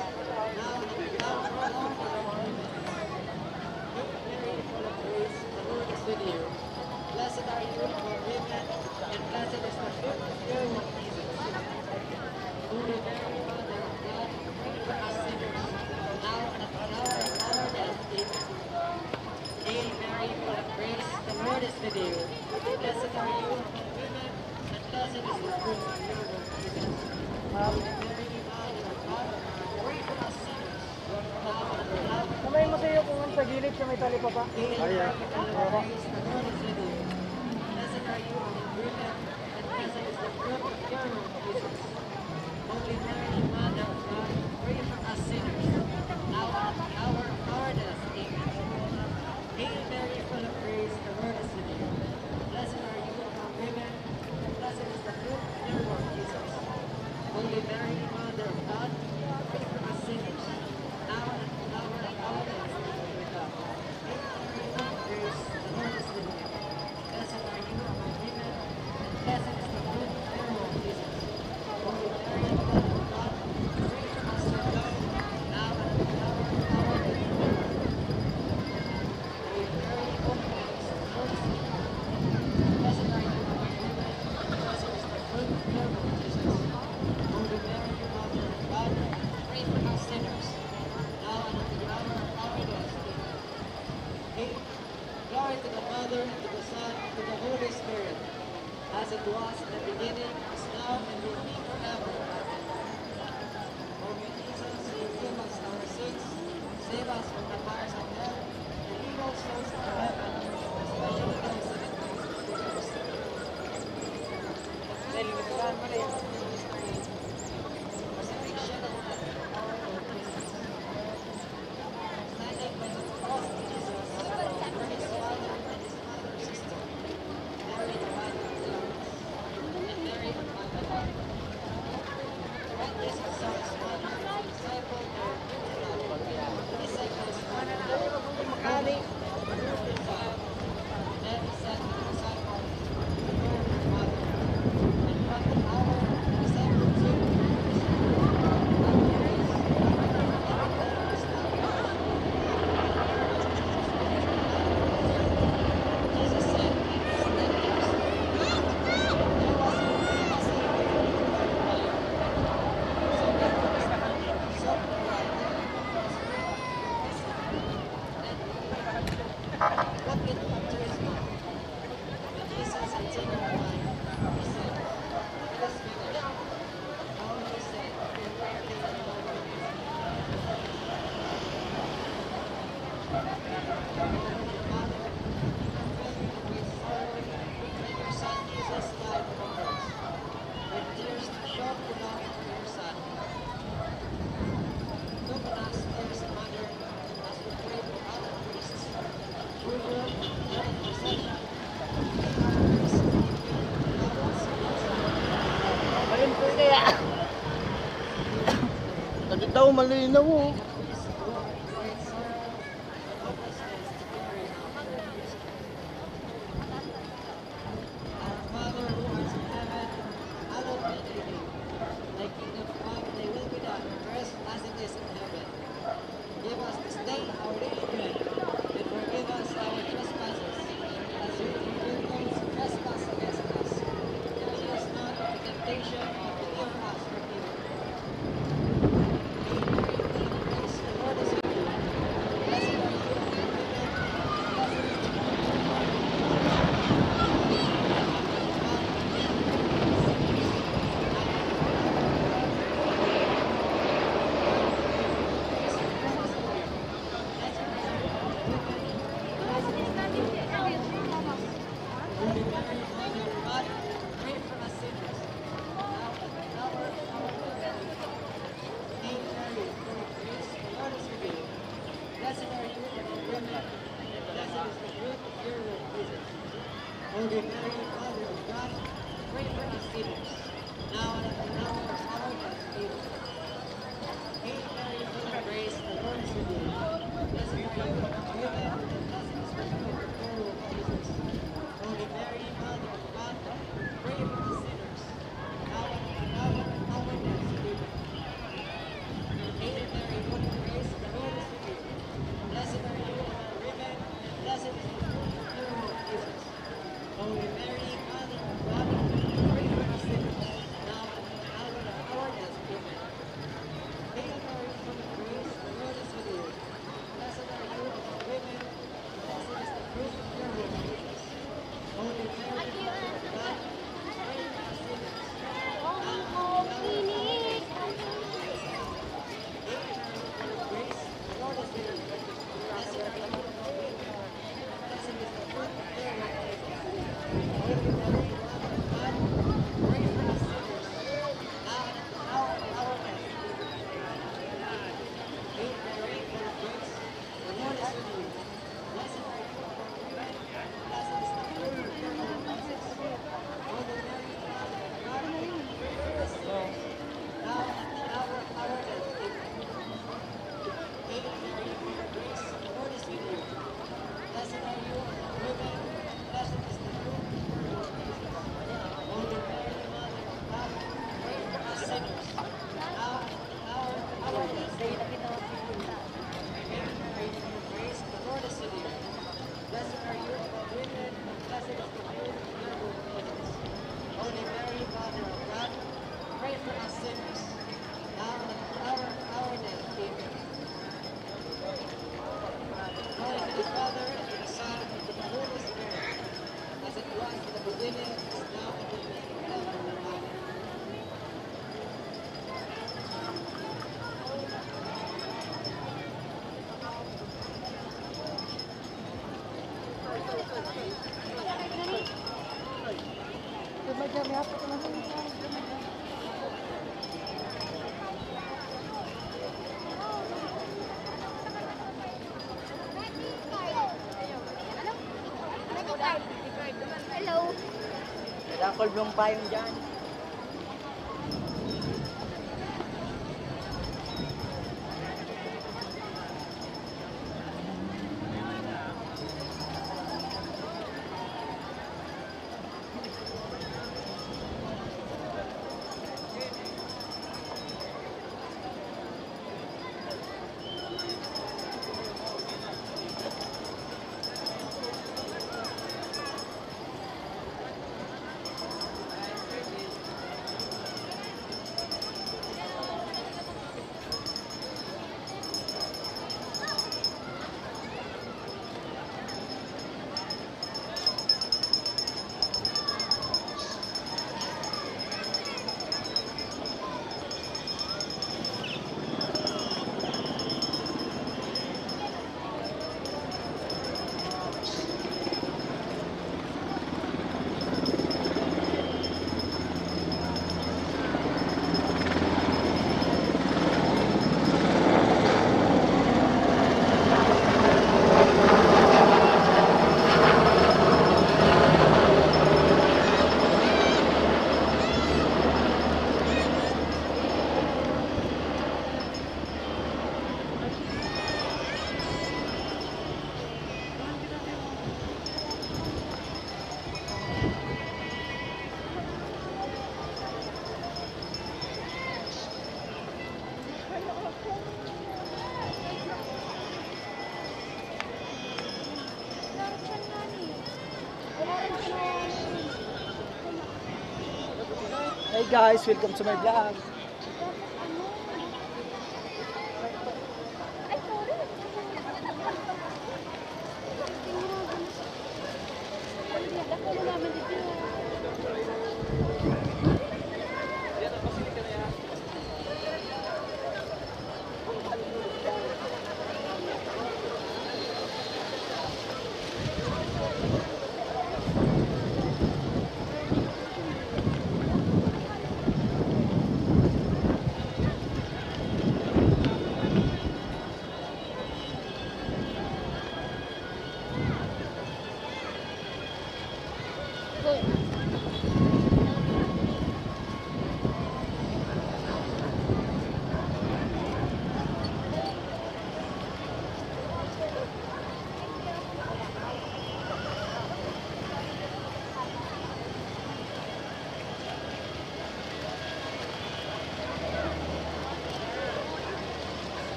now and at the hour of our death. Amen. Hail Mary, full of grace, the Lord is with you. Blessed are you among women, and blessed is the fruit of your womb, Jesus. Holy Mary, Mother of God, pray for us sinners, now and at the hour of our death. Amen. Hail Mary, full of grace, the Lord is with you. Blessed are you among women, and blessed is the fruit of your womb, Jesus. Holy Mary, Mother of God, pray for us sinners, now and at the hour of our death. Kamay mo sa'yo kung sa gilid sa may talipapa. Hail Mary, full of grace, the Lord is with you. Blessed are you among women, and blessed is the fruit of your womb, Jesus. Holy Mary, Mother of God, pray for us sinners, now and at the hour of our death. Amen. Hail Mary, full of grace, the Lord is with you. Blessed are you among women, and blessed is the fruit of your womb, Jesus. Holy Mary, Mother of God, pray for us sinners, now and at the hour of our death. Amen. Hail Mary, full of grace, the Lord is with you. Blessed are you among women, and blessed is the fruit of your womb, Jesus. Holy Mary, Mother of God, pray for us sinners, now and at the hour of our death. Amen. Hail Mary, full of grace, the Lord is with you. Blessed are you among women, and blessed is the fruit of your womb, Jesus. Holy Mary, Mother of God, pray for us sinners, now and at the hour of our death. Amen. Glory to the Father, and to the Son, and to the Holy Spirit, as it was in the beginning, is now, and will be forever. Amen. O my Jesus, forgive us our sins, save us from the fires of hell, and lead all souls to heaven, especially those in need of mercy. Crucifixion and death of our Lord Jesus. Standing by the cross of Jesus, were his father and his mother, sister, Mary the wife of Clopas, and Mary the mother of Alphaeus. When Jesus saw his mother and his disciple, he went to love him. The disciples followed him, and he moved with joy. Then he said to the disciples, "Behold your mother." And from that hour, the disciples took him to his home. After this, Jesus said, "Let them stay." There was a great assembly in Capernaum. So when he was coming, he saw the blind man who was crippled walking. Then he said to him, "What can you do to me?" When Jesus had seen him blind, he said, "Let us make a sheep." Now he said, "Prepare a place for me." Father, you have failed to bring sorrow, and your son Jesus died on the cross. With tears, show your love for your son. Look on us, dearest Mother, as we pray for our priests. Through your intercession, may our prayers be heard and love and sweet. Ayun po kaya. Kasi daw malinaw, oh. Our Father who art in heaven, hallowed be thy Pray for us sinners, now and at the hour of our death. Amen. Hail Mary, full of grace, the Lord is with you. Blessed are you among women, and blessed is the fruit of your womb, Jesus. Holy Mary, Mother of God, pray for us sinners, now and at the hour of our death. Amen. Hail Mary, full of grace, the Lord is with you. Blessed are you among women, and blessed is the fruit of your womb, Jesus. Holy Mary, Mother of God, pray for us sinners, now and at the hour of our death. Amen. Hail Mary, full of grace, the Lord is with you. Blessed are you among women, and blessed is the fruit of your womb, Jesus. Holy Mary, Mother of God, pray for us sinners, now and at the hour of our death. Amen. Hail Mary, full of grace, the Lord is with you. Blessed are you among women, Hail Mary, full of grace, the Lord is with you. Blessed are you among women, and blessed is the fruit of your womb, Jesus. Holy Mary, Mother of God, pray for us sinners, now and at the hour of our death. Amen. Hail Mary, full of grace, the Lord is with you. Blessed are you among women, and blessed is the fruit of your womb, Jesus. Holy Mary, Mother of God, pray for us sinners, now and at the hour of our death. Amen. Glory to the Father, and to the Son, and to the Holy Spirit, as it was in the beginning, is now, and will be forever. Amen. Hello. Kailangan ko lumang payong dyan. Hey guys, welcome to my vlog.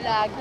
Tag.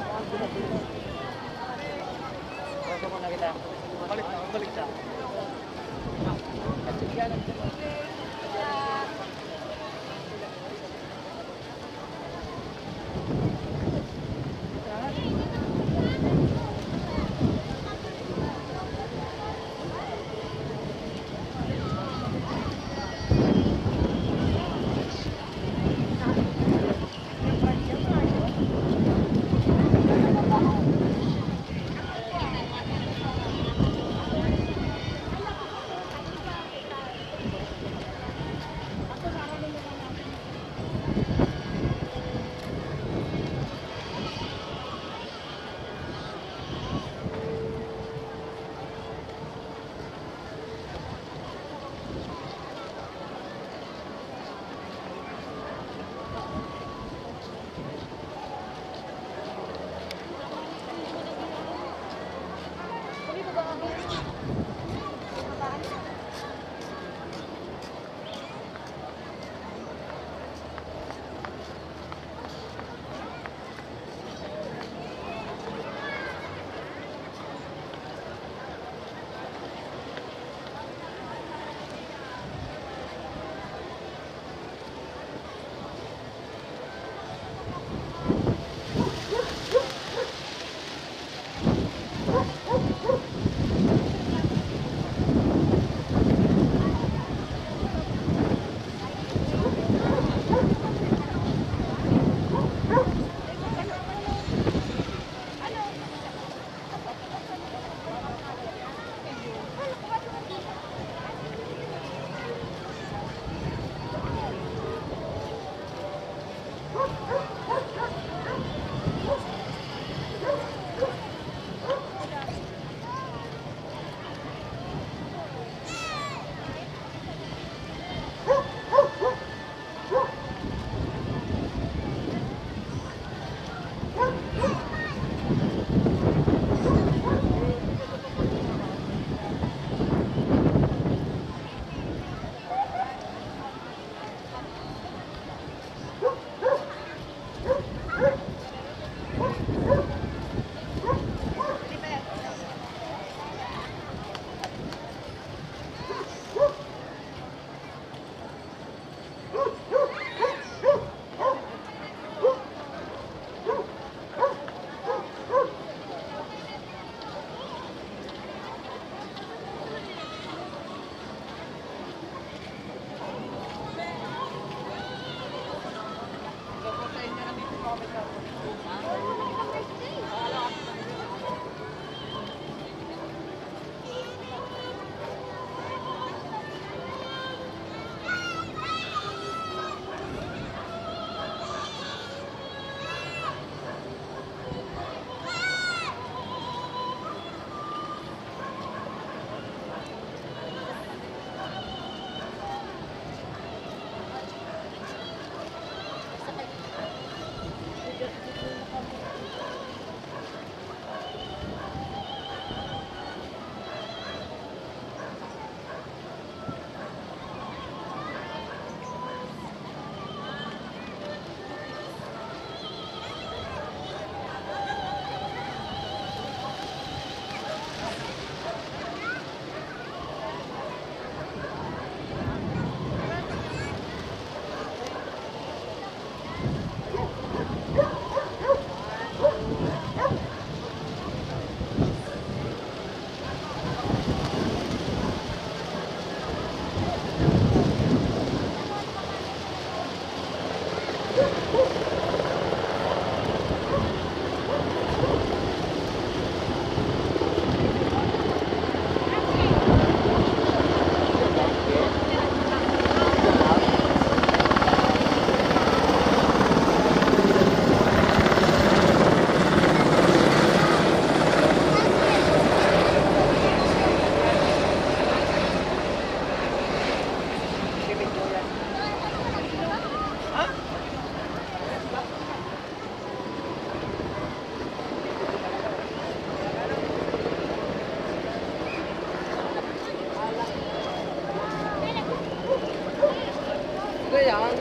Ito yan.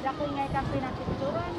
Dako nga itang pinakipicturan.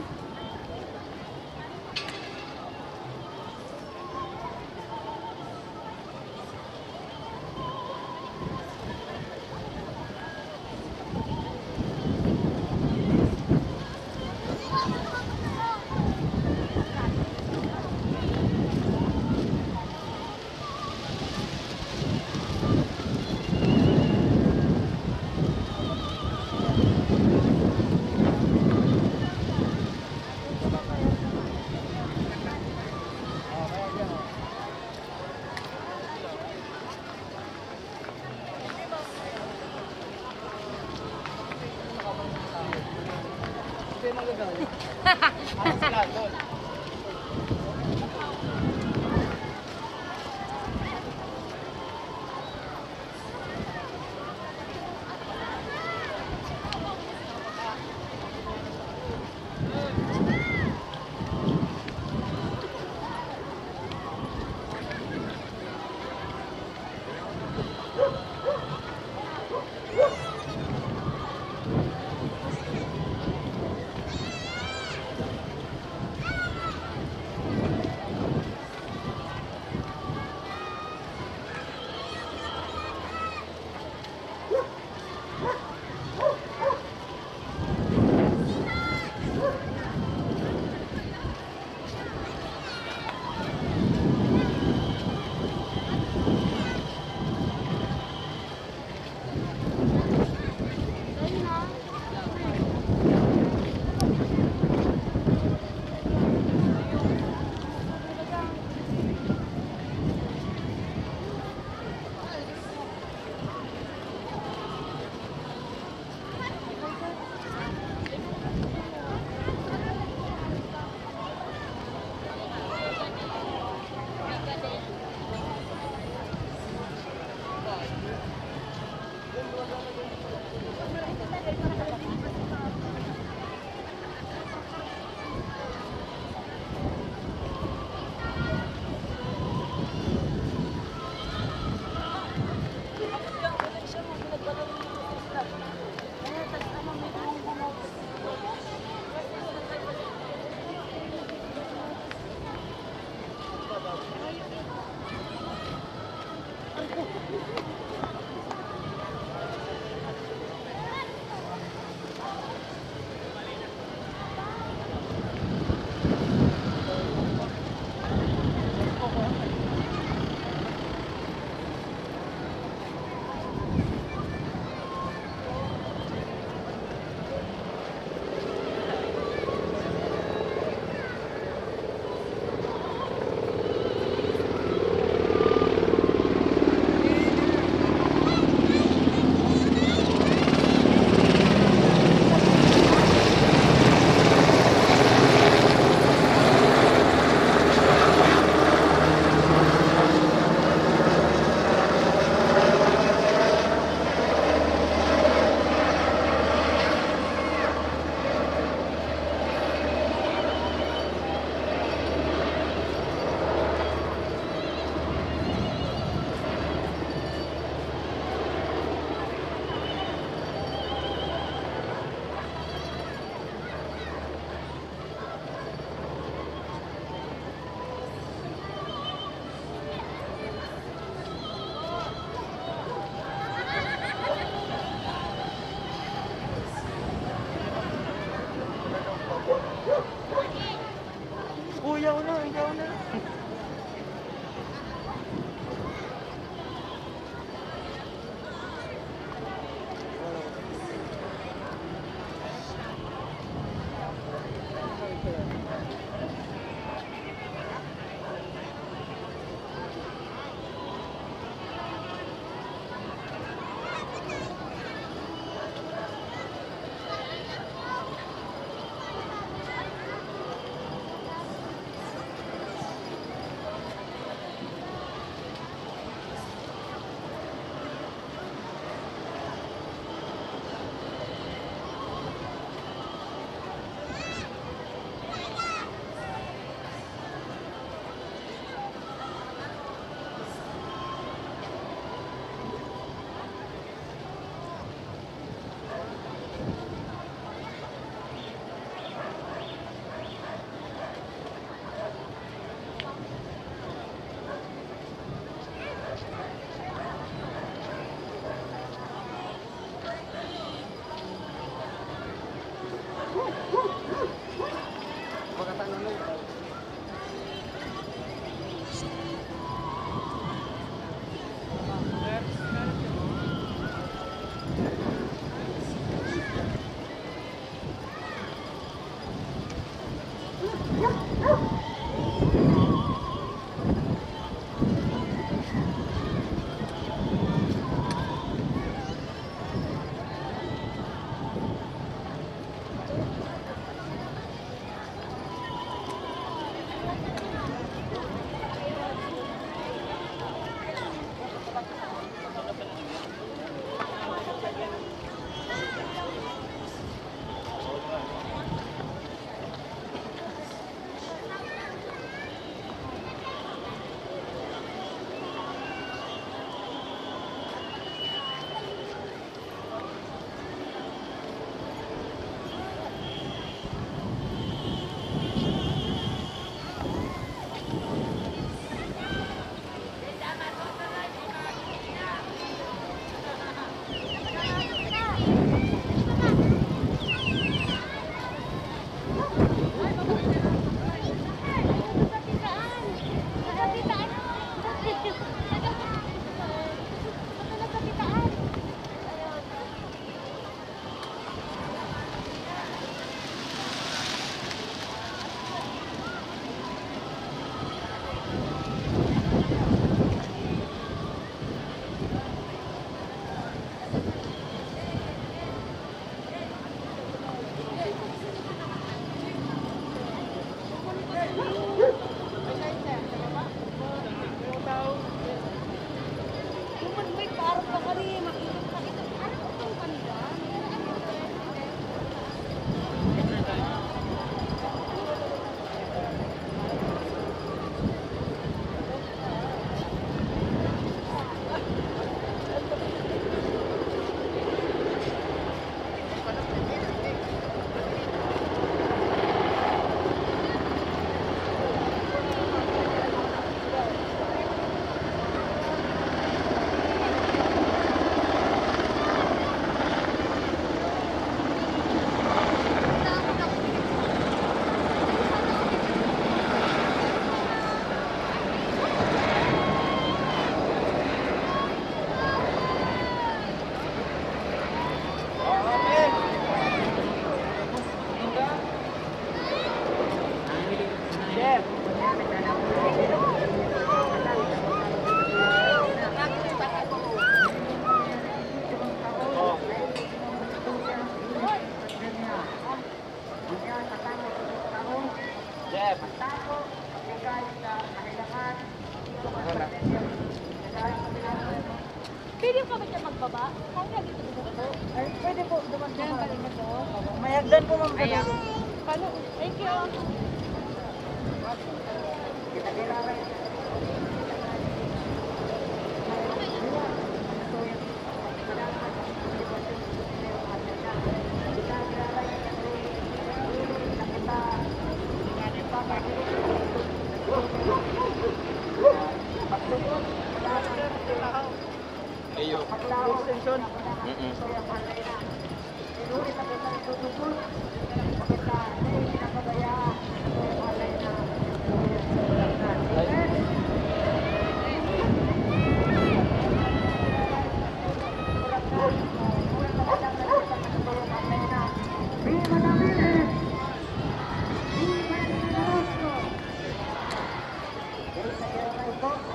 Siya magbaba? Kaya dito, dito po. Ay, pwede po, duman po. Diyan, balik na po. May hagdan po, ma'am. Ayan. Palo. Thank you. Iyo. Extension. Mm-mm.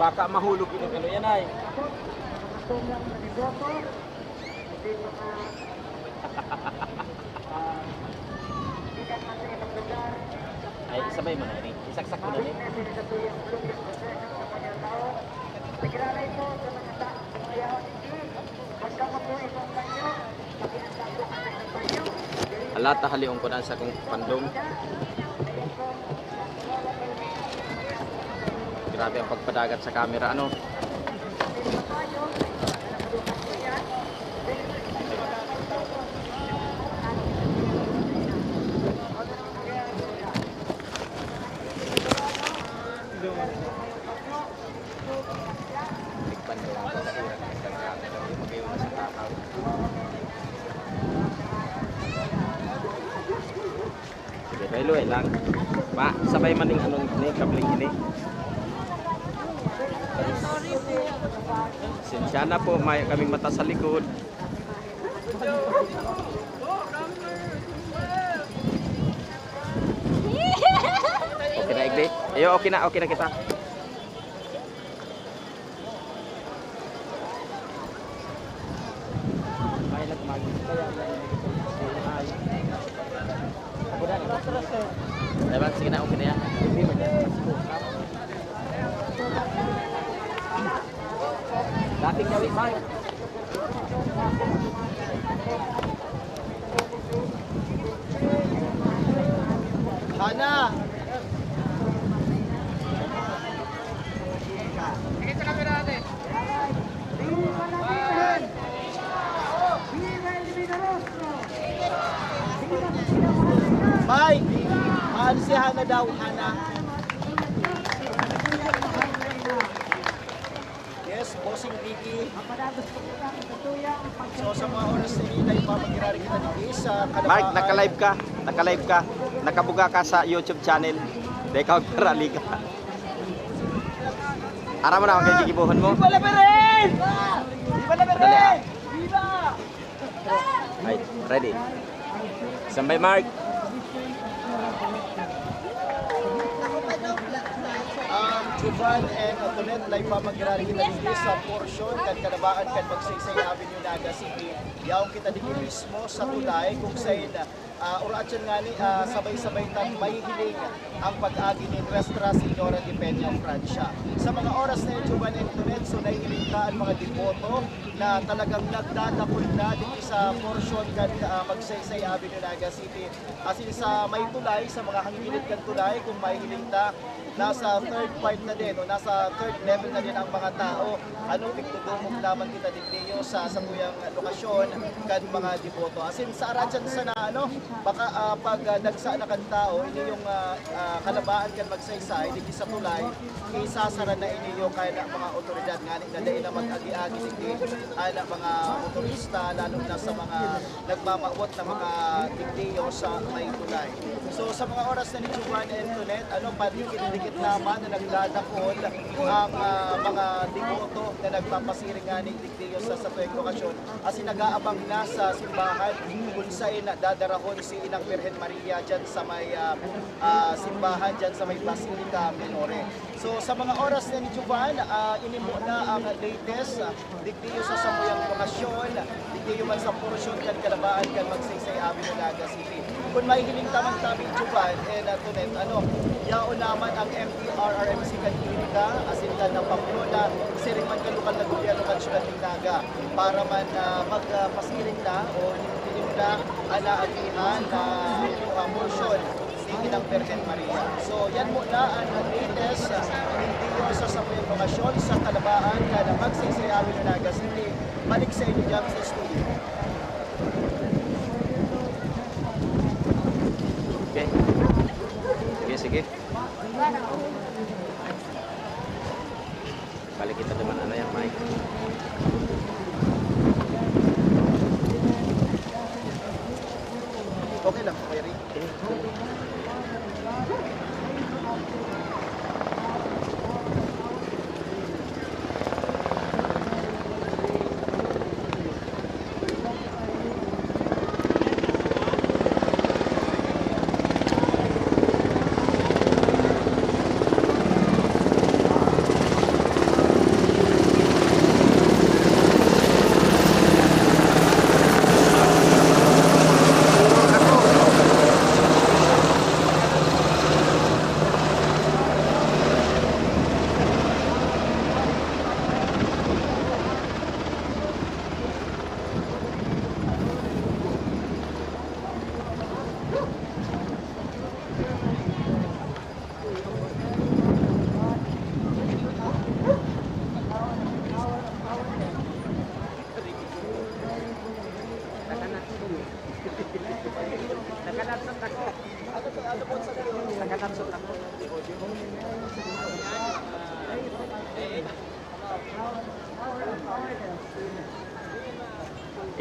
Baka mahulog yung ano yan ay. Ay, isabay mo na ini. Isaksak mo na ini. Ala, ta halion ko na sa kong pandong. Grabe ang pagpadagat sa camera, ano? Sige, luway-luway lang. Pa, sabay man ning ano, ni kabling ini. Sensya na po, may kaming mata sa likod. Okay na, Igdi? Ayo, okay na, okay na kita. Diba? Sige na, okay na yan. Dating gawin, Mike. Hana! Mike! Maan si Hana daw, Hana. Yes, Bossing Vicky. So, sa mga oras na ini, tayo pa magkirari kita digdi sa Kalabaan. Mark, naka-live ka. Naka-live ka. Nakabuga ka sa YouTube channel. Dahil ka magparali ka. Aram mo na, ang gigibuhon mo? Viva la Virgen! Viva la Virgen! Dali, ah. Viva! Ay, ready. Sambay, Mark. Ang Juvan and Antoinette na ipamagirari kita digdi sa porsyon kan Kalabaan kan Magsaysay Avenue, Naga City. Yaon kita digdi mismo sa tulay kung saen, ah, oras ngani, ah, sabay-sabay tang mahihiling ang pag-agi ni Nuestra Señora de Peña, Francia. Sa mga oras na yun, Juvan and Antoinette, so nahihiling ta ang mga deboto na talagang nagdadakul na digdi sa porsyon kan, ah, Magsaysay Avenue, Naga City. Asin sa may tulay, sa mga hanggilid kan tulay, kung mahihiling ta, nasa third part na din o nasa third level na din ang mga tao. Ano, tigdodumog lamang kita digdiyo sa satuyang lokasyon kan mga deboto. Asin sa aratyan sana, ano, baka, ah, pag, ah, dagsa na kan tao, ini yung, ah, ah, Kalabaan kan Magsaysay, digdi sa tulay, isasara na ini yung kaya na mga otoridad ngani na dai na mag-agi-agi digdi ang mga motorista, lalo na sa mga nagmamawot na mga digdiyo sa may tulay. So, sa mga oras na ni Juvan and Antoinette, ano, padikit-dikit naman na nagdadakol ang, ah, mga deboto na nagpapasiring ngani digdiyo sa satuyang lokasyon. Asin nag-aabang na sa simbahan kung saen na dadarahon Si Inang Birhen Maria dyan sa may, ah, ah, simbahan dyan sa may Basilica Minore. So, sa mga oras na ni Jovan, ah, ini muna ang latest, ah, digdiyo sa samuyang lokasyon, digdiyo man sa porsyon kan Kalabaan kan Magsaysay Avenue, Naga City. Kun mahihiling ta man tabi, Jovan and, ah, Tonet, ano, yaon naman ang M T R R M C kan Clínica, asin kan, ah, Pamplona, siring man kan lokal na gobyerno kan Syudad nin Naga, para man, ah, mag, ah, pasiring na o hiling na an naagihan na, ah, porsyon ni Inang Birhen Maria. So, yan muna ang latest, ah, digdiyo sa samuyang lokasyon sa Kalabaan kan Magsaysay Avenue, Naga City. Balik sa inyo dyan sa studio. Okay. Sige, sige. Balik kita naman, ano yan, Mike? Okay lang, okay rin.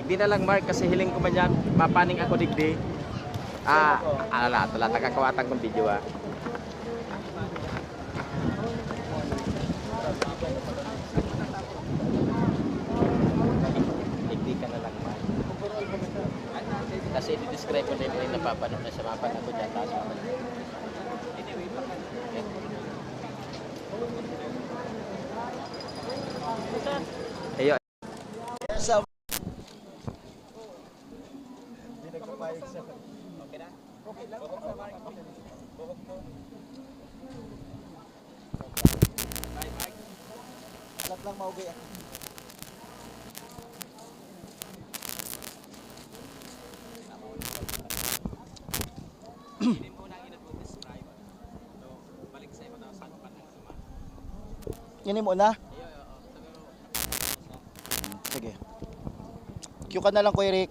Igdi na lang, Mark, kasi hiling ko man yan, mapaning ako digdi. Ah, ala, ala, ala, tagakawatan kong video, ah. Igdi ka na lang, Mark. Kasi i-describe ko na yung napapanood na sa mapa na ko dyan, taas naman. Anyway, Iyo. Sa Alat lang maugay ah. Ini mo na? Sige. Cue ka na lang, Kuya Rick.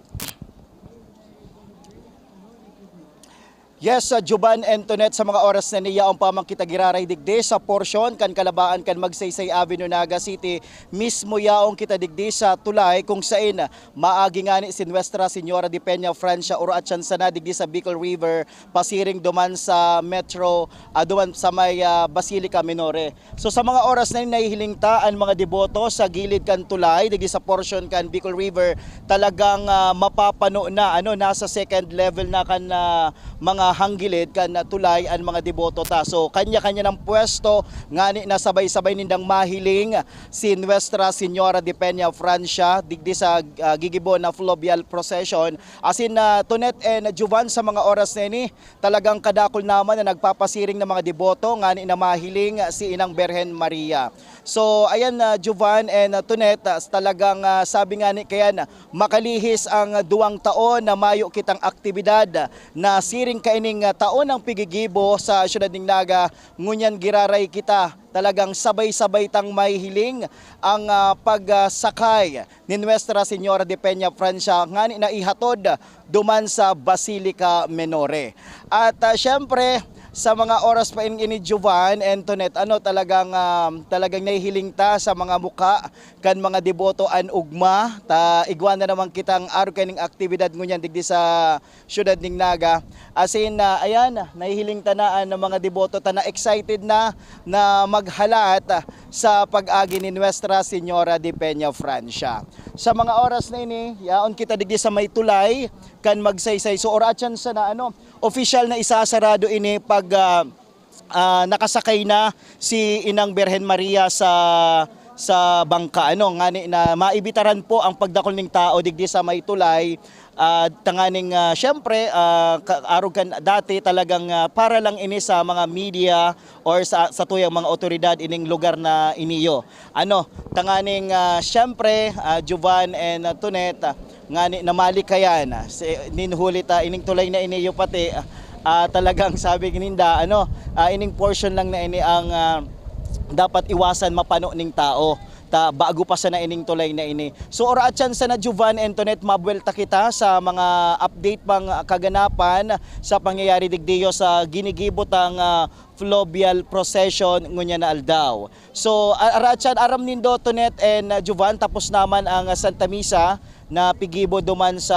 Yes, sa Juban and Tonet, sa mga oras na ini, yaon pa man kita giraray digdi sa porsyon kan Kalabaan kan Magsaysay Avenue, Naga City. Mismo yaon kita digdi sa tulay kung sain maagi ngani si Nuestra Señora de Peña Francia, oro atyan sana digdi sa Bicol River, pasiring duman sa Metro, ah, duman sa may, ah, Basilica Minore. So, sa mga oras na ini, nahihiling ta an mga deboto sa gilid kan tulay, digdi sa porsyon kan Bicol River, talagang, ah, mapapano na, ano, nasa second level na kan, ah, mga hanggilid kan, ah, tulay an mga deboto ta. So, kanya-kanya ng pwesto, ngani na sabay-sabay nindang mahiling si Nuestra Señora de Peña Francia, digdi sa, ah, gigibo na fluvial procession. Asin, ah, Tonet and Juvan, sa mga oras na ini, talagang kadakul naman na nagpapasiring ng mga deboto ngani na mahiling si Inang Birhen Maria. So, ayan, ah, Jovan and, ah, Tonet, ah, talagang, ah, sabi nga ni kayan, makalihis ang duwang taon na mayo kitang aktibidad na siring kaining, ah, taon ng pigigibo sa siyudad ning Naga, ngunyan giraray kita. Talagang sabay-sabay tang mahihiling ang, ah, pagsakay ni Nuestra Señora de Peña Francia ngani na ihatod duman sa Basilica Minore. At, ah, siyempre, Sa mga oras pa ini, Jovan and Tonet, ano, talagang, um, talagang nahihiling ta sa mga mukha kan mga deboto an ugma. Ta igwa na naman kitang arog kaning aktibidad ngunyan digdi sa siyudad ning Naga. As in, ah, ayan, nahihiling ta na an mga deboto ta na excited na, na maghalat sa pag-agi ni Nuestra Señora de Peña Francia. Sa mga oras na ini, yaon kita digdi sa may tulay kan Magsaysay. So, oratsan sana, ano, opisyal na isasarado ini pag, ah, ah, nakasakay na si Inang Birhen Maria sa, sa bangka, ano, ngani na maibitaran po ang pagdakul ning tao digdi sa may tulay. Ah, tanganing, ah, siyempre, ah, ka-, arog kan dati talagang, ah, para lang ini sa mga media or sa, sa tuyang mga otoridad ining lugar na iniyo. Ano, tanganing, ah, siyempre, ah, Jovan and, ah, Tonet, ah, ngani na malikayan, ah, si, nin huli ta ining tulay na iniyo pati, ah, talagang sabi ninda, ano, ah, ining portion lang na ini ang, ah, dapat iwasan mapano ning tao. Ta bago pa sana ining tulay na ini. So, oratsan sana, Jovan and Tonet, mabuwelta kita sa mga update pang kaganapan sa pangyayari digdiyo sa ginigibo tang, ah, fluvial procession ngunyan na aldaw. So, a-, oratsan, aram nindo, Tonet and, ah, Jovan, tapos naman ang, ah, Santa Misa na pigibo duman sa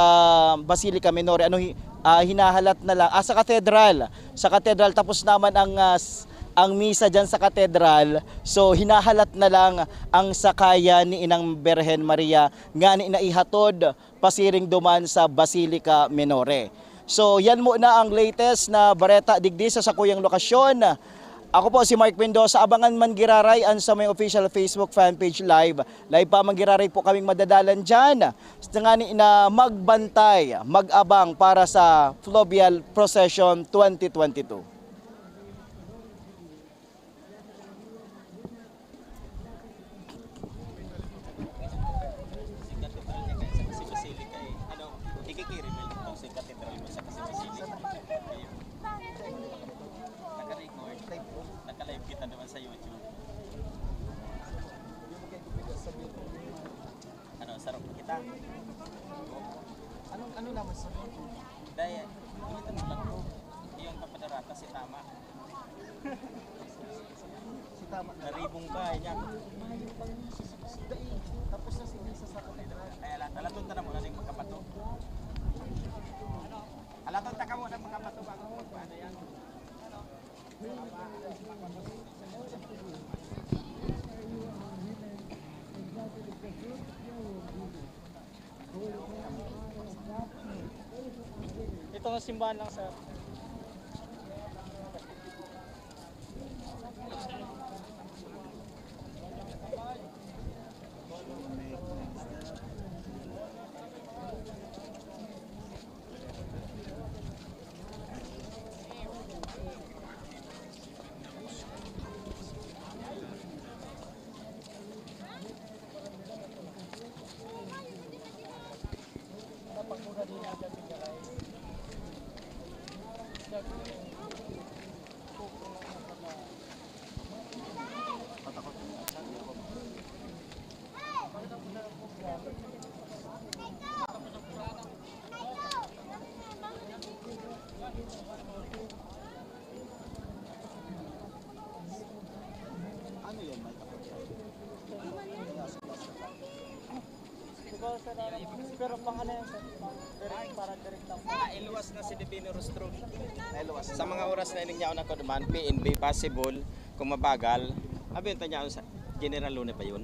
Basilica Minore. Ano, hi-, ah, hinahalat na lang, ah, sa katedral. Sa katedral, tapos naman ang, ah, s-, ang misa diyan sa katedral. So, hinahalat na lang ang sakayan ni Inang Birhen Maria ngani na ihatod pasiring duman sa Basilica Minore. So, yan muna ang latest na bareta digdi sa sakuyang lokasyon. Ako po si Mark Mendoza. Abangan man giraray an sa may official Facebook fan page live. Live pa man giraray po kaming madadalan diyan. Sa ngani na magbantay, mag-abang para sa Fluvial Procession twenty twenty-two. Naka-record. Naka-live kita naman sa YouTube. Ano, sarap kita. Anong, ano naman sa YouTube? Dahil, ito na lang po. Yung kapadarata, si Tama. Si Tama na. Naribong ka, eh, niya. Dai, tapos na si Misa sa katedral. Kaya lang, alaton ta na muna ning magkapato. Alaton ta ka muna magkapato bago mo magpaano yan. Itong simbahan lang, sir. Ano yan, may kapatid? Pero pang ano yan, sir? Pang direct, para direct lang. Nailuwas na si Divino Rostro. Nailuwas. Sa mga oras na ining yaon ako duman, P N B, possible, kung mabagal, abinta niya sa General Luna pa yun.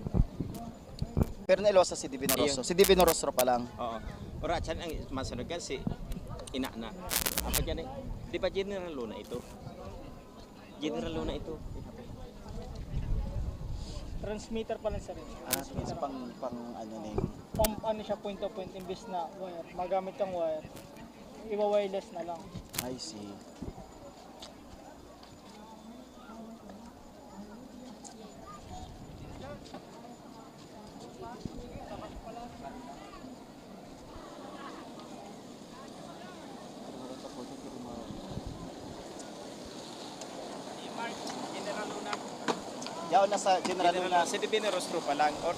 Pero nailuwas na si Divino Iyo. Rostro. Si Divino Rostro pa lang. Oo. Oratsan ang masunod ka si ina na. Apa dyan eh? Di ba General Luna ito? General Luna ito. Transmitter pala, sir. Ah, Transmitter. Pang, pang ano na yun? Pang ano siya, point to point, imbis na wire. Magamit kang wire. Iwa-wireless na lang. I see. Yaon na sa General Luna. Si Divino Rostro pa lang. Or,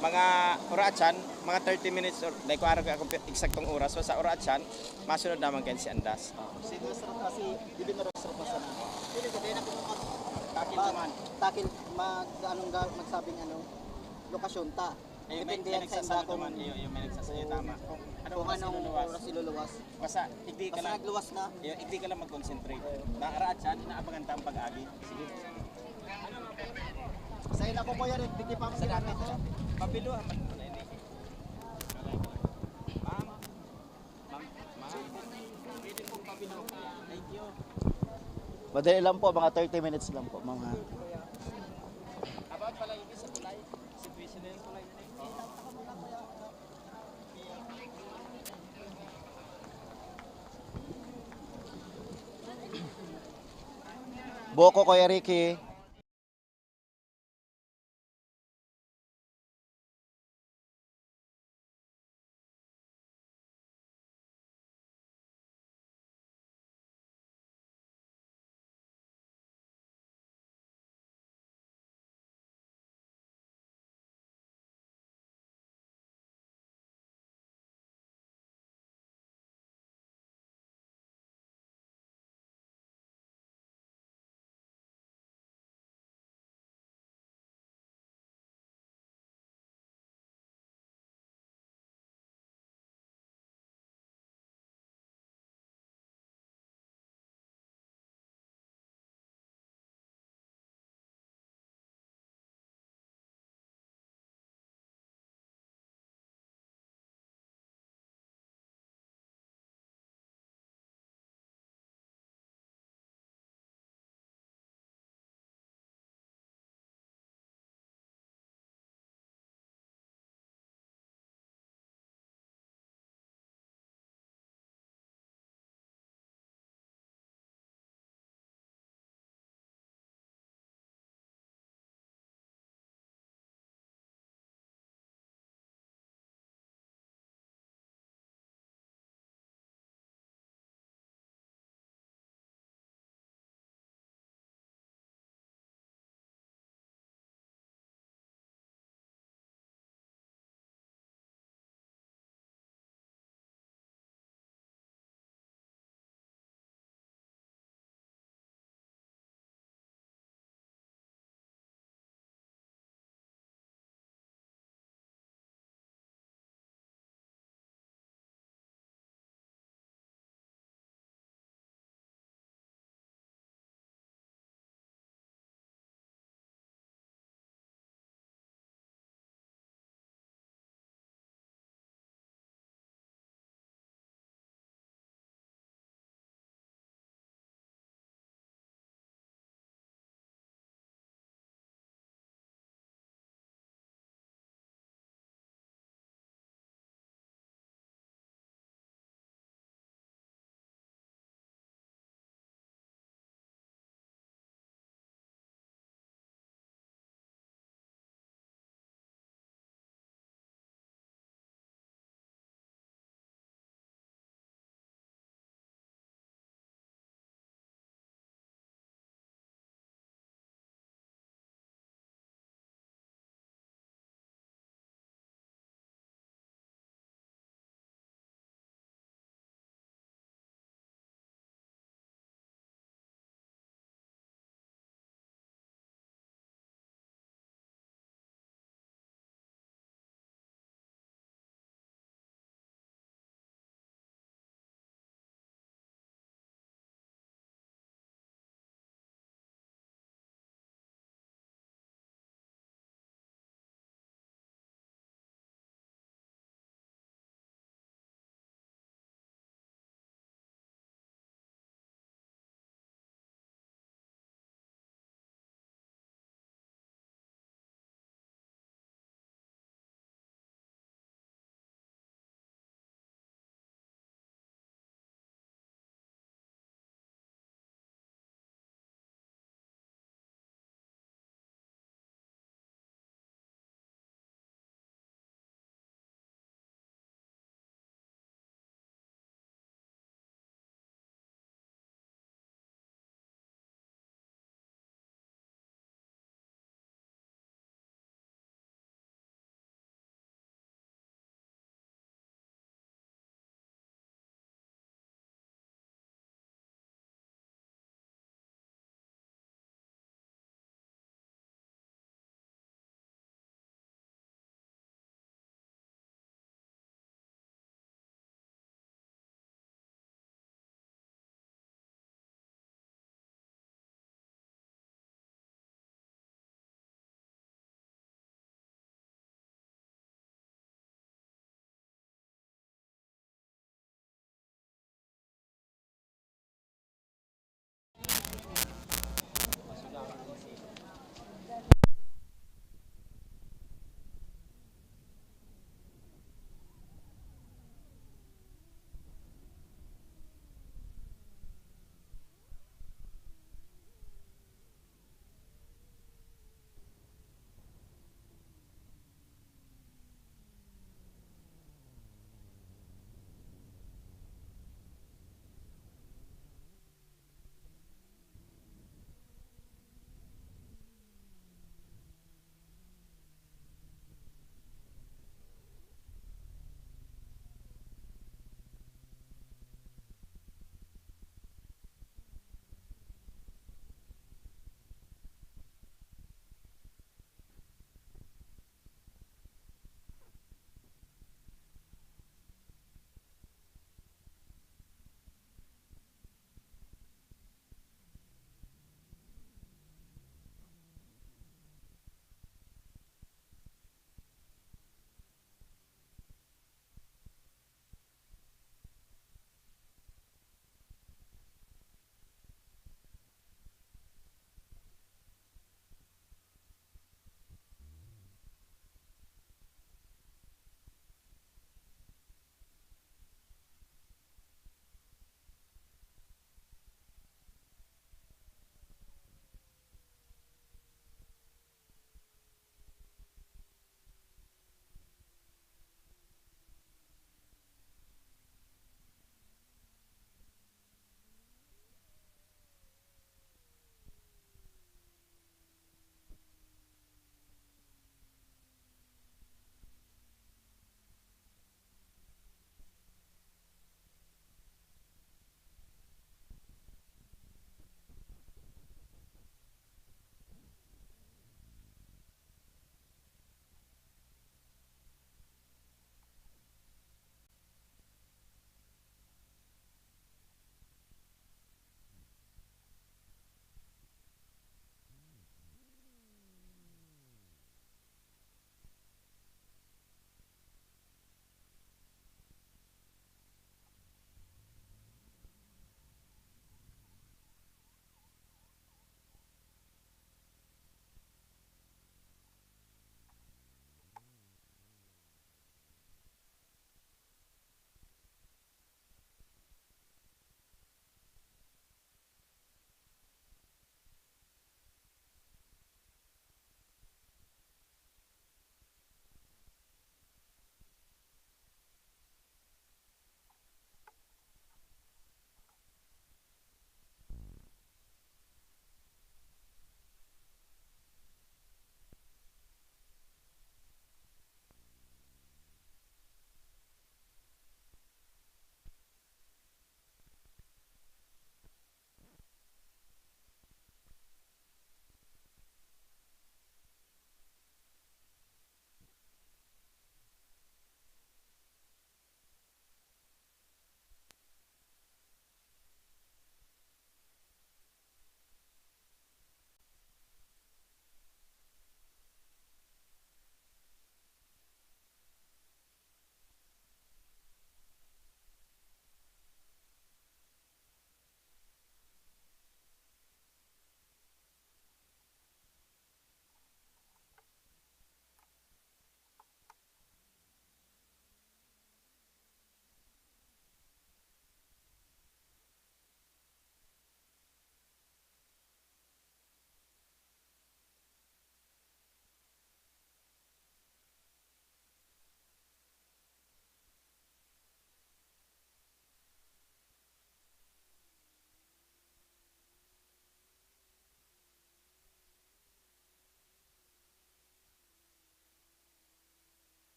mga oratsan, Mga thirty minutes or, dai ko arog akong pi-, eksaktong oras. So, sa oras yan, masunod naman kayo si Andas. Si Nuestro kasi, di ba na Nuestro pa sana? Hindi, hindi na kung mag- Takil ba- naman. Takil, mag, anong ga, magsabing ano, lokasyon ta. Eh, may, Depende may yan sa nagsasabi inda kung, naman, iyo, yung may nagsasabi, tama. Kung anong kung oras anong iluluwas. Oras iluluwas. Basta, hindi ka Basta lang, nagluwas na. iyo, hindi ka lang mag-concentrate. Nakaraat siya, inaabangan ta ang pag-agi. Sige. Sa ila ko, Kuya Rick, hindi pa Salamat. Papiluhan man muna ini. Ma'am, ma'am, ma'am, pwede pong papiluhan. Thank you. Madali lang po, mga thirty minutes lang po, mga. About pala yung sa tulay, situation na yung tulay na yun. Buko, Kuya Ricky.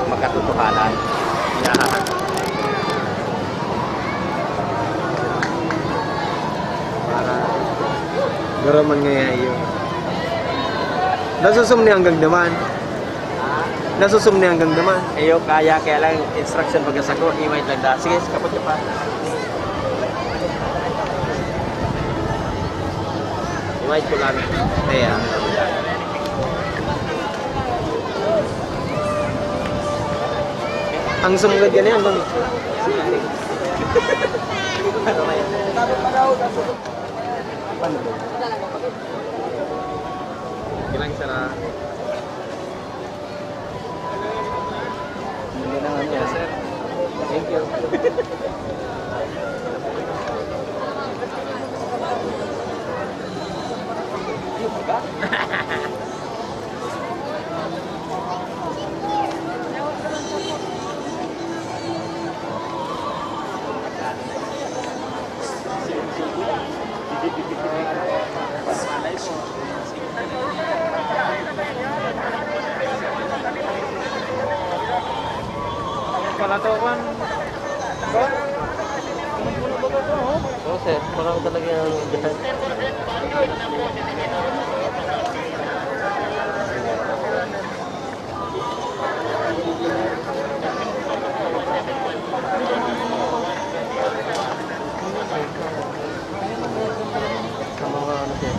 Makatotohanan. Para garo man ngaya iyo. Nasusum ni hanggang naman. Nasusum ni hanggang naman. Iyo kaya, kaya lang instruction baga sako, iway lang da. Sige, kapot ka pa. Iway ko lang. Kaya. Ang sumugad ka niyan, bang? Ilang sara? Hindi na nga niya. Yes, sir. Thank you. Pala to, Juan. Oo, sir. Marami talaga yung dyan. Sa mga ano, sir.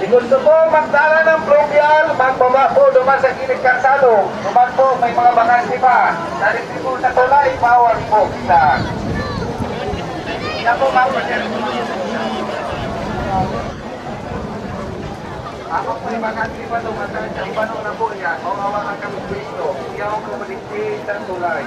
Si gusto po magdala ng fluvial, magbaba po duman sa gilid kalsado. Duman po, may mga bakante pa. Sa likod po sa tulay, bawal po sa... Yan po, mga Ako po'y makatipa lumatag sa ibano na po niya, o awa ang kami Kristo, yaon ko maligpit sa tulay.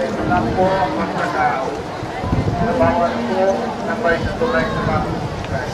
Ito lang po ang pagkatao na bawal po na may naturay sa pamumuhay.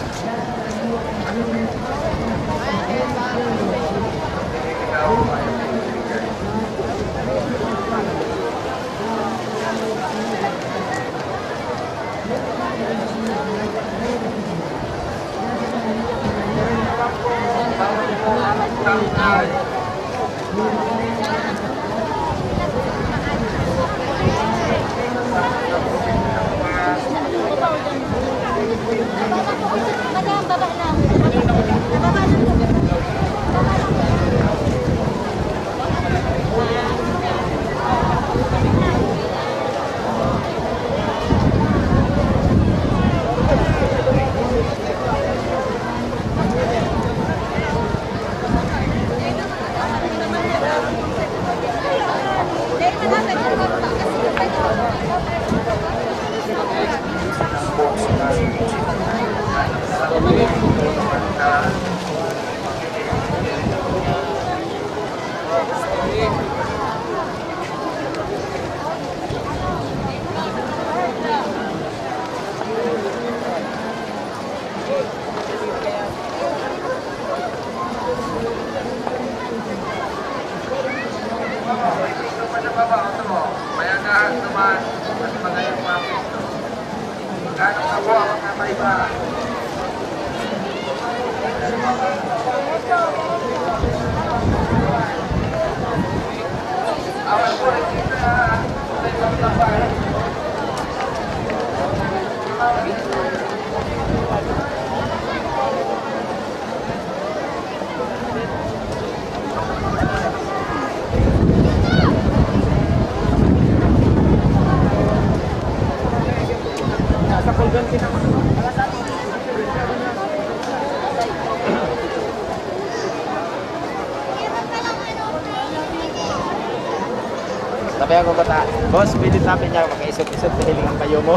Sabi ako ko ta, "Boss, pwede tapin niya makaisog-isog sa hiling ang kayo mo."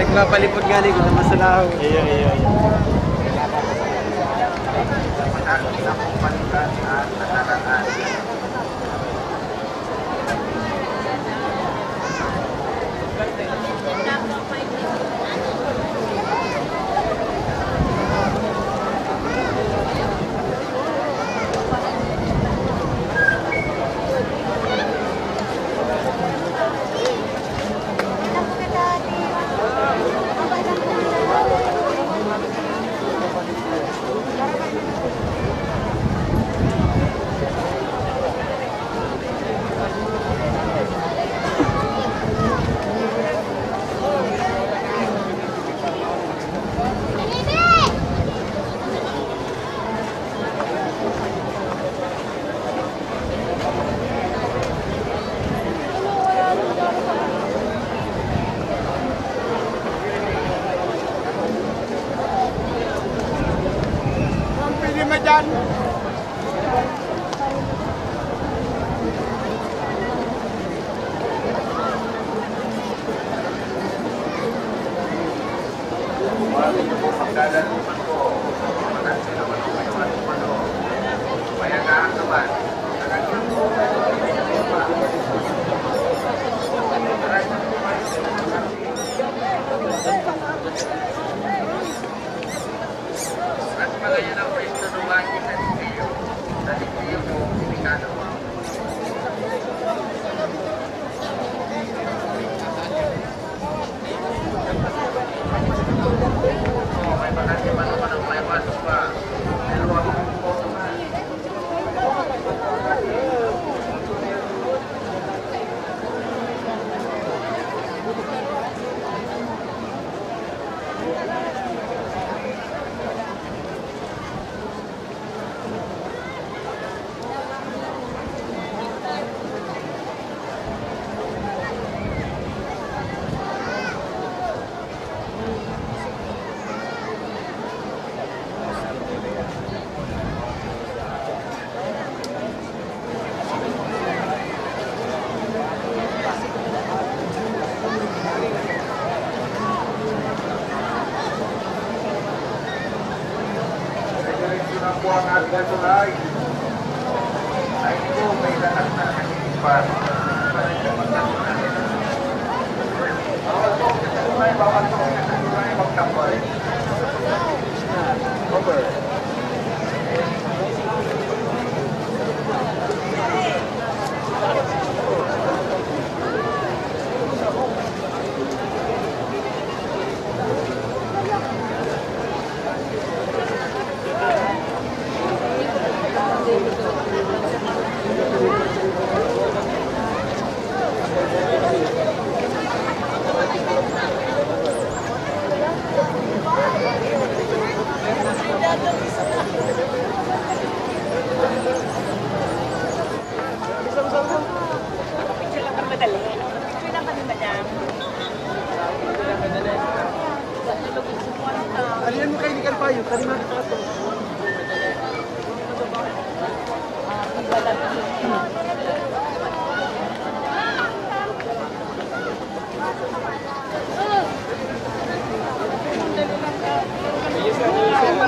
Nagpapalipod nga ni, kung naman sa lahong. Iyo, iyo, iyo. Picture lang kami, madali. Picture lang kami, madam. Alian mo kayo ni Carpayo, kaliman ka ito.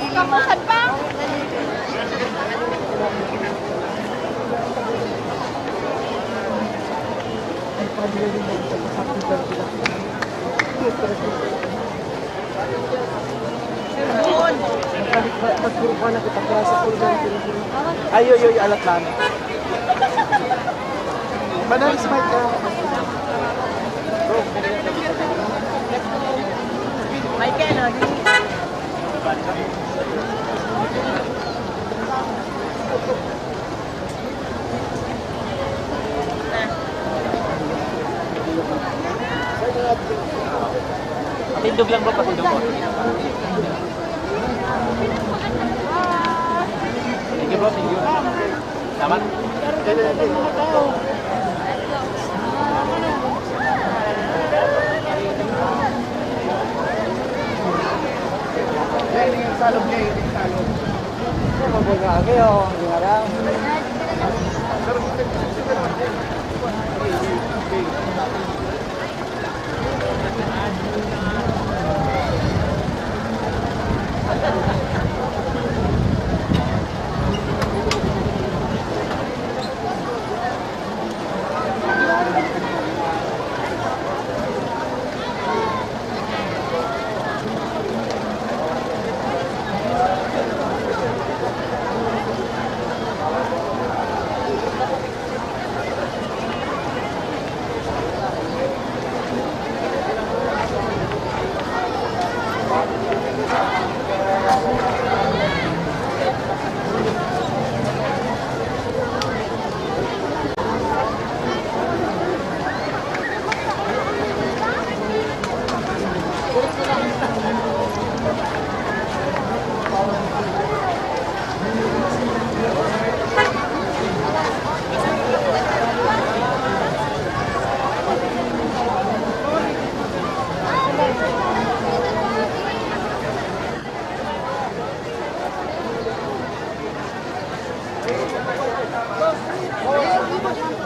Kapusan pa! Ay, yoy, yoy, alat lang. Madam, smile ka. Michael, oh, di. Patindog lang, bro, patindog mo. Thank you, bro, thank you. Salamat. Salog niya, yung salog. Mabuhay ka, okay, oh. Hindi nga lang.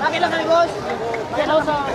Akin lang kami, boss. Yan, oh, sa...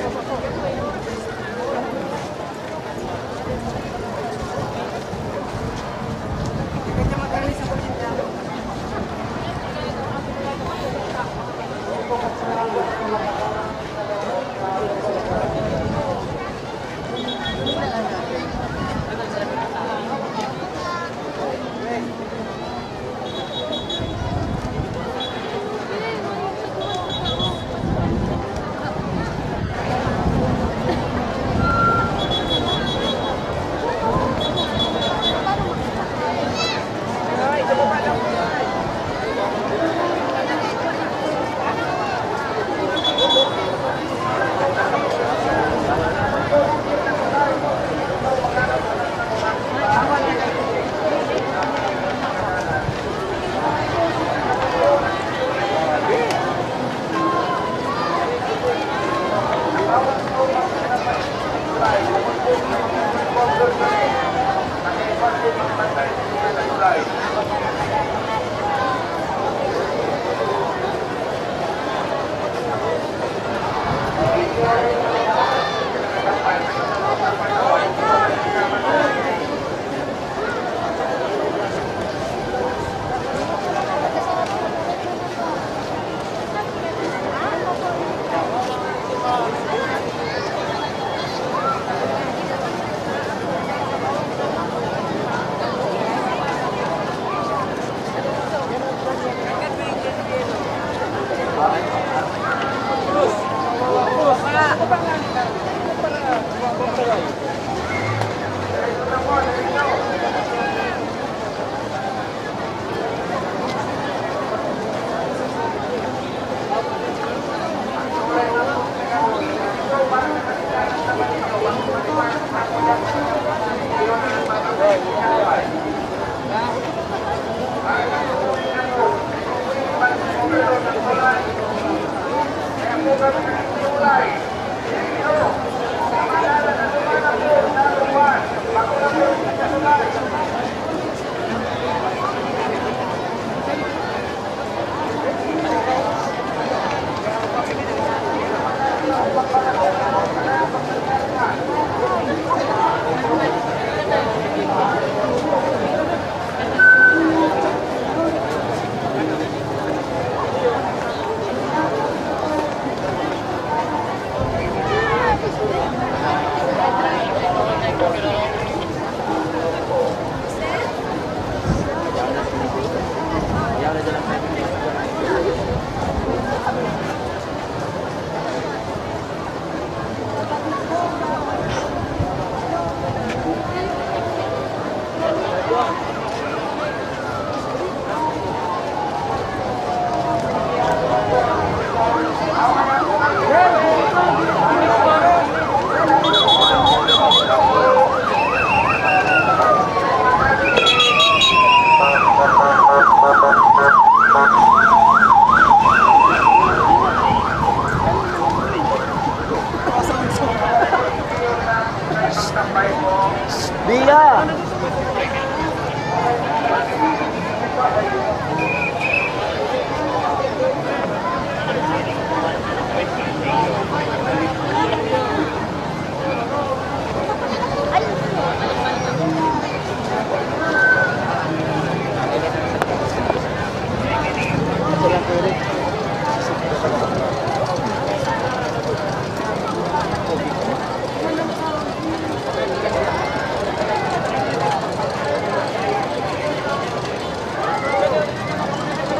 Biya!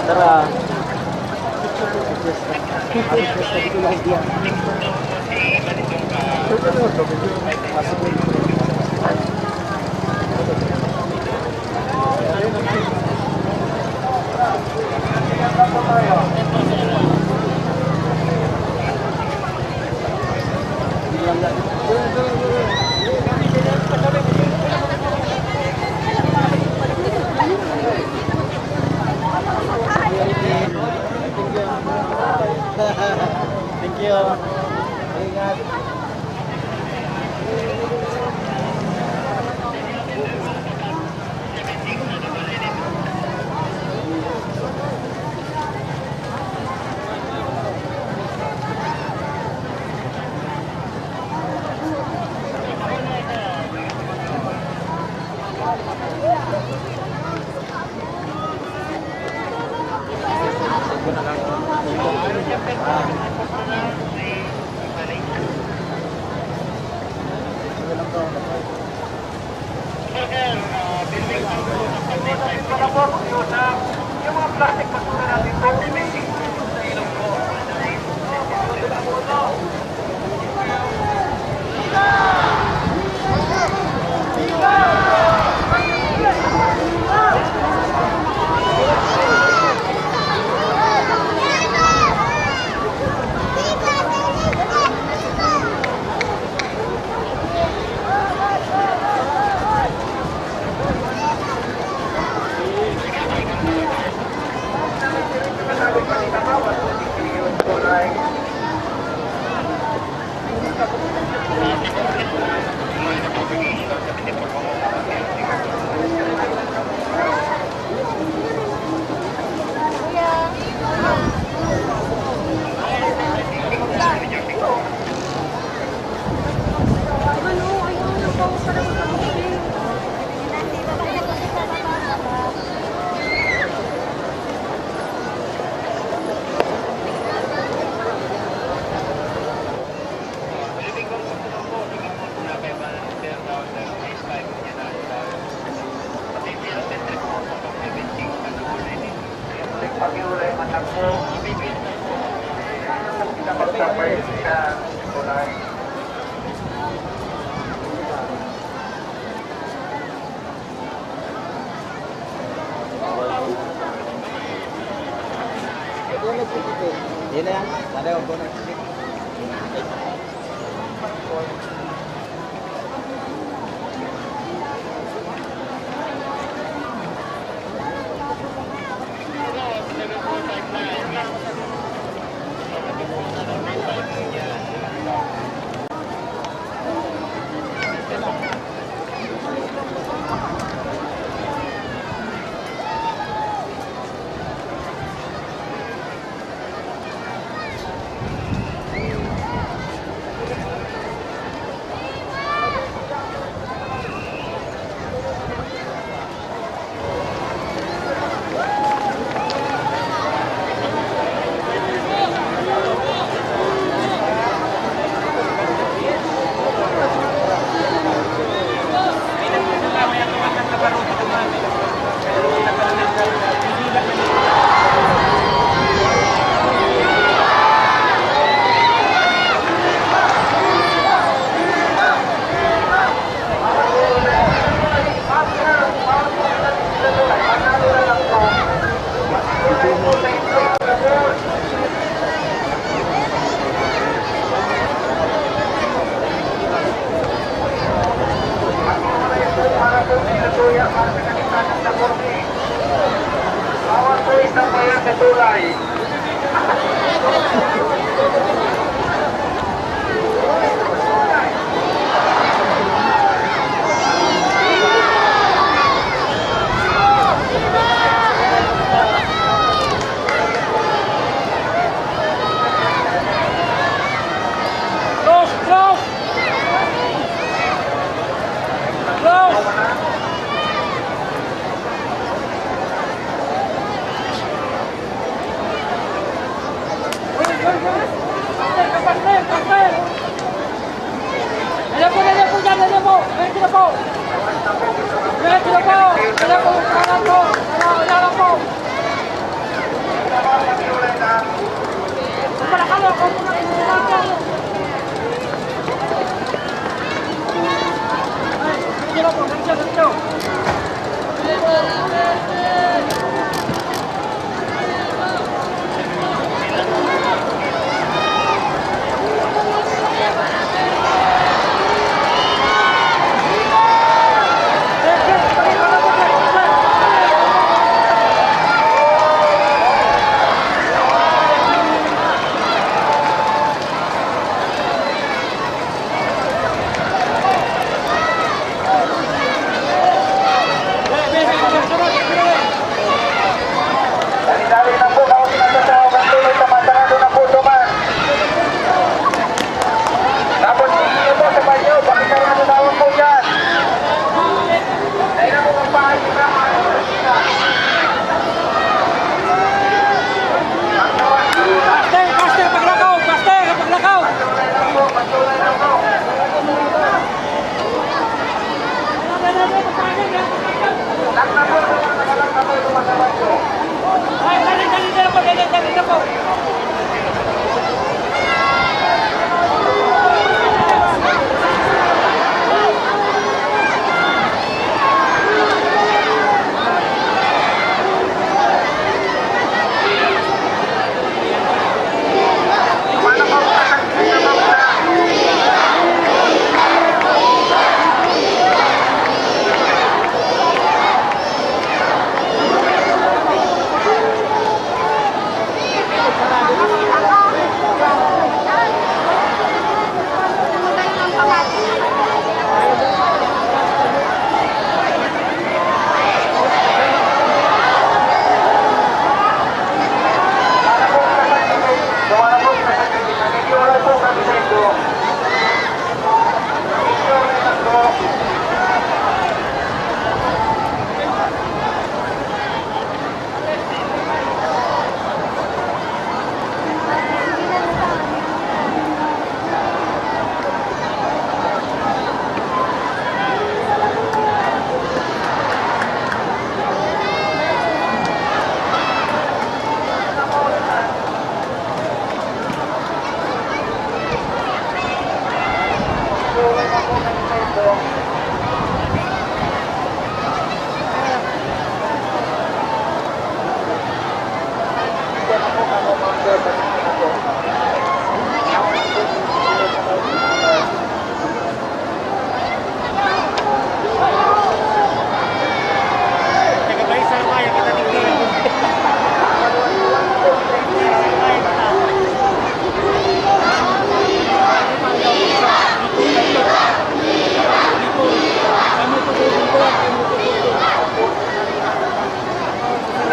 Tara. Thank you. Ingat. Yun na yan. Sana yung bonus. Bawal po isang bayan sa tulay. Cross! Cross! Cross! Pastel, pastel, pastel! Dali po, dali po dyan, dali po! Diretso na po! Diretso na po! Dali po, dali po! Dali, dali po!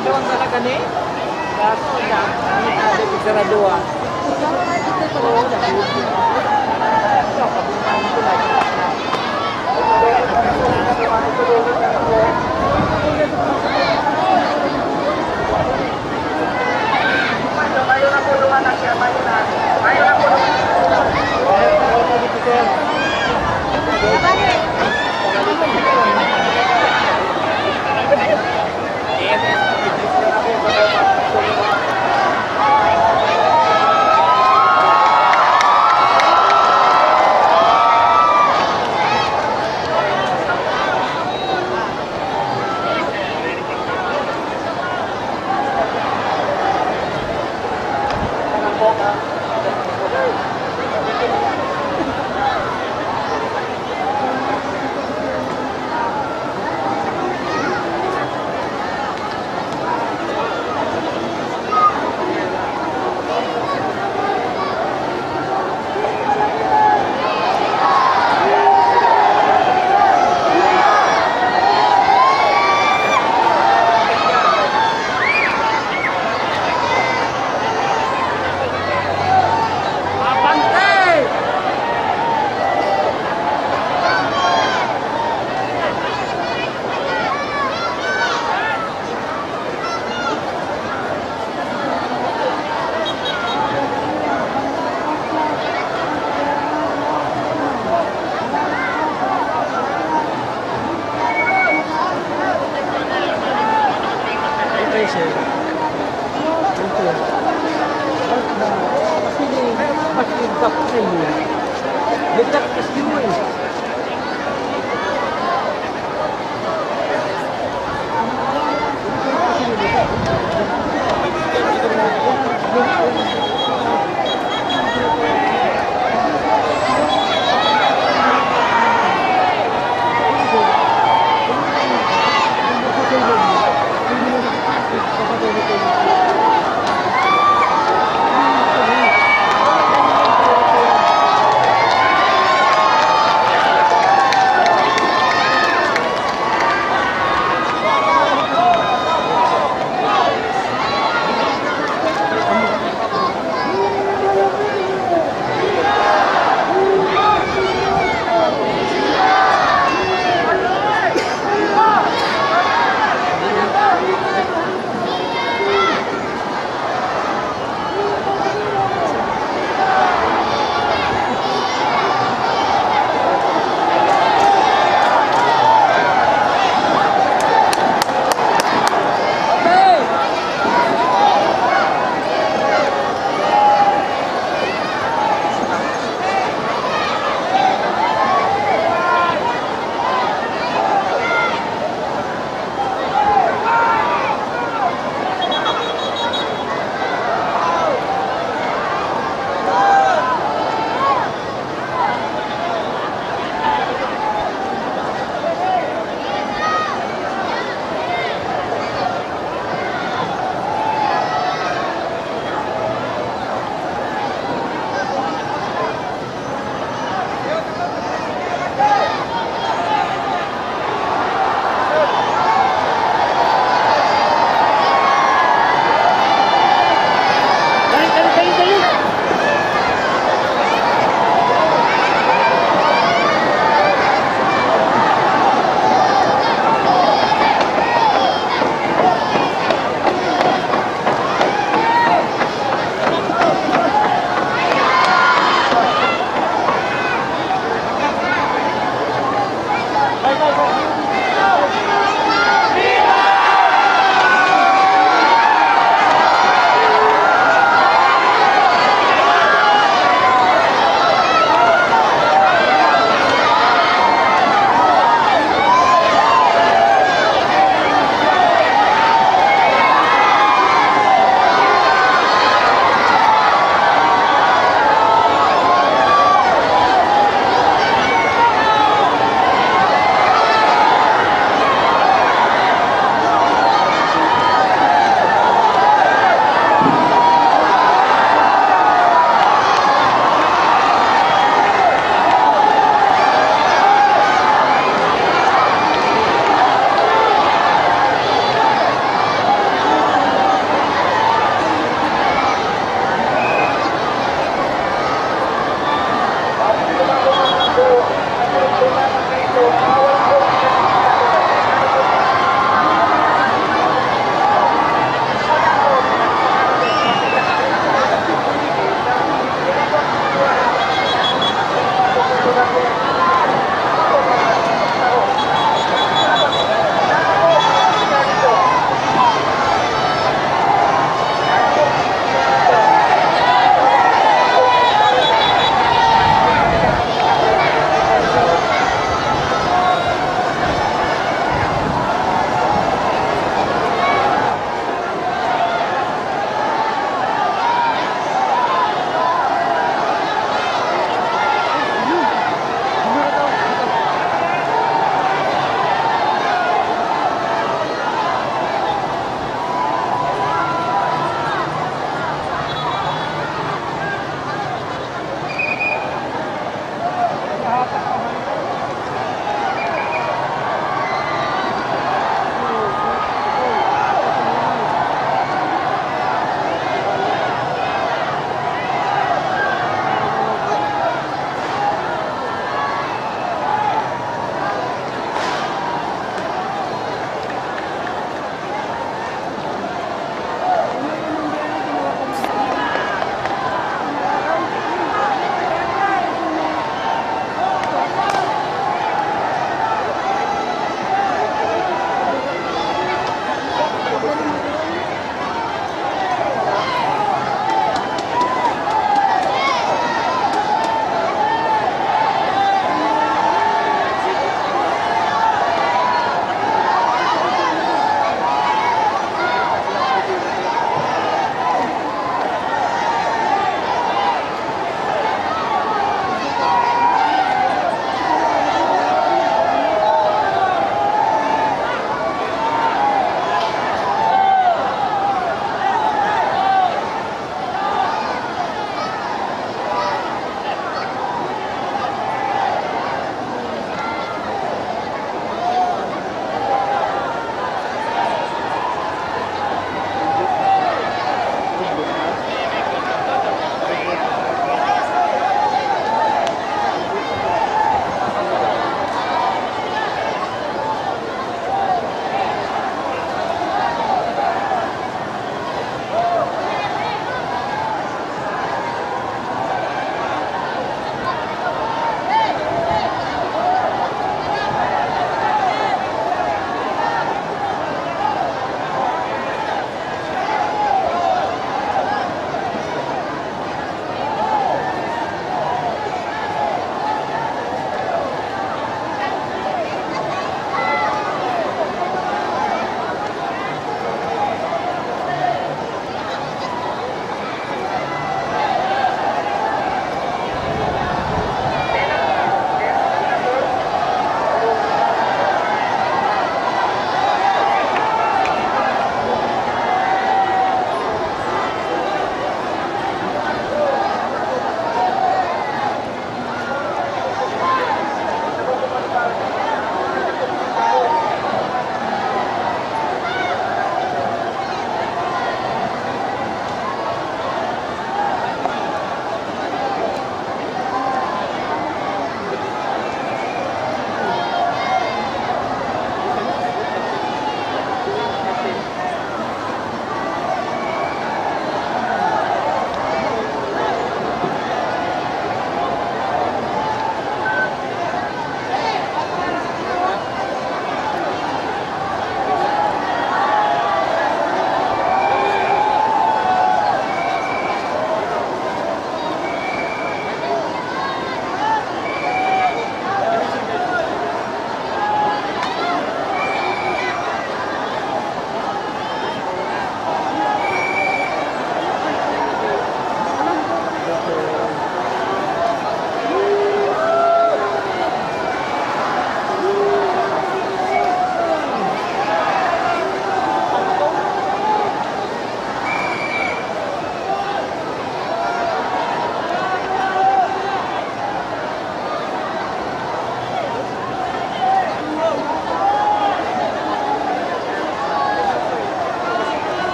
Saraduan talaga ni? Kaso na, ang sabi ko, saraduan.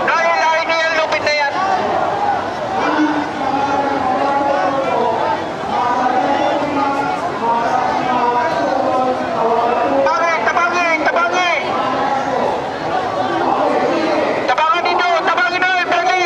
Dahil idea, lupit na yan. Tabangi, tabangi, tabangi! Tabangi dito, tabangi na, tabangi!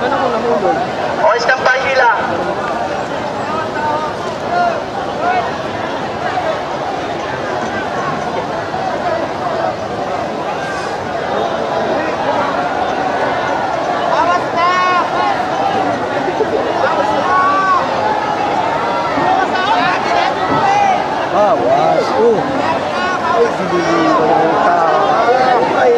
O, estampay sila. Bawas. Oh. Ay, dilili. Ay.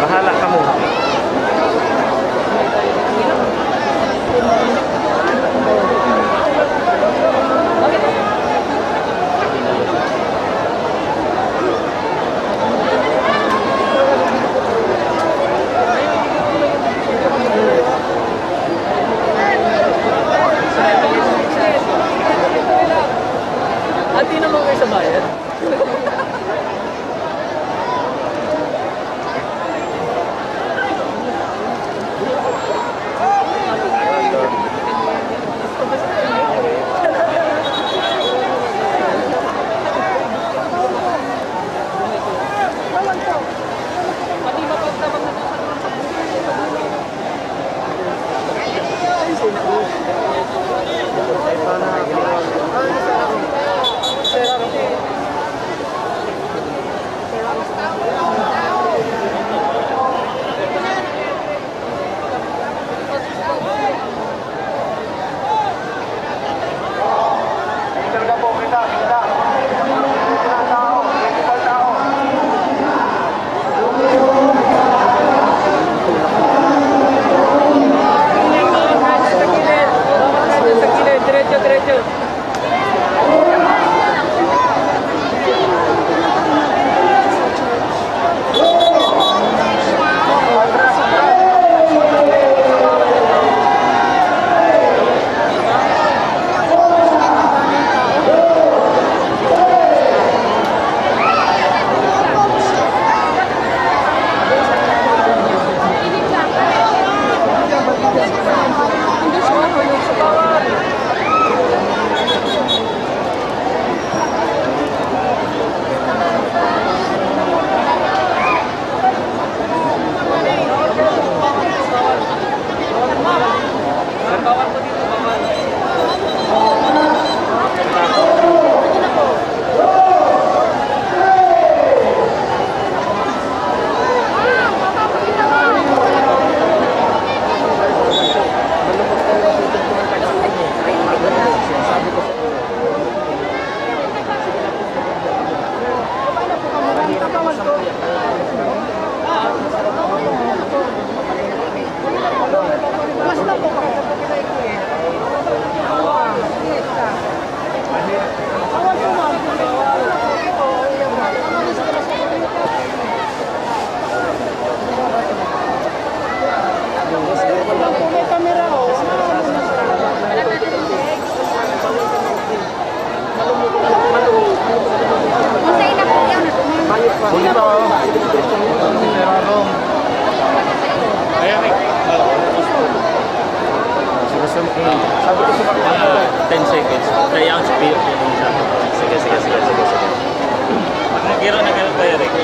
Bahala kamo. Ati naman kayo sa bayad. Huli pa, oh. Ayan, eh. Sabi ko sa mga ten seconds. Kaya ang speed. Sige, sige, sige, sige, sige. Nag-iro na kayo, Kuya Rick.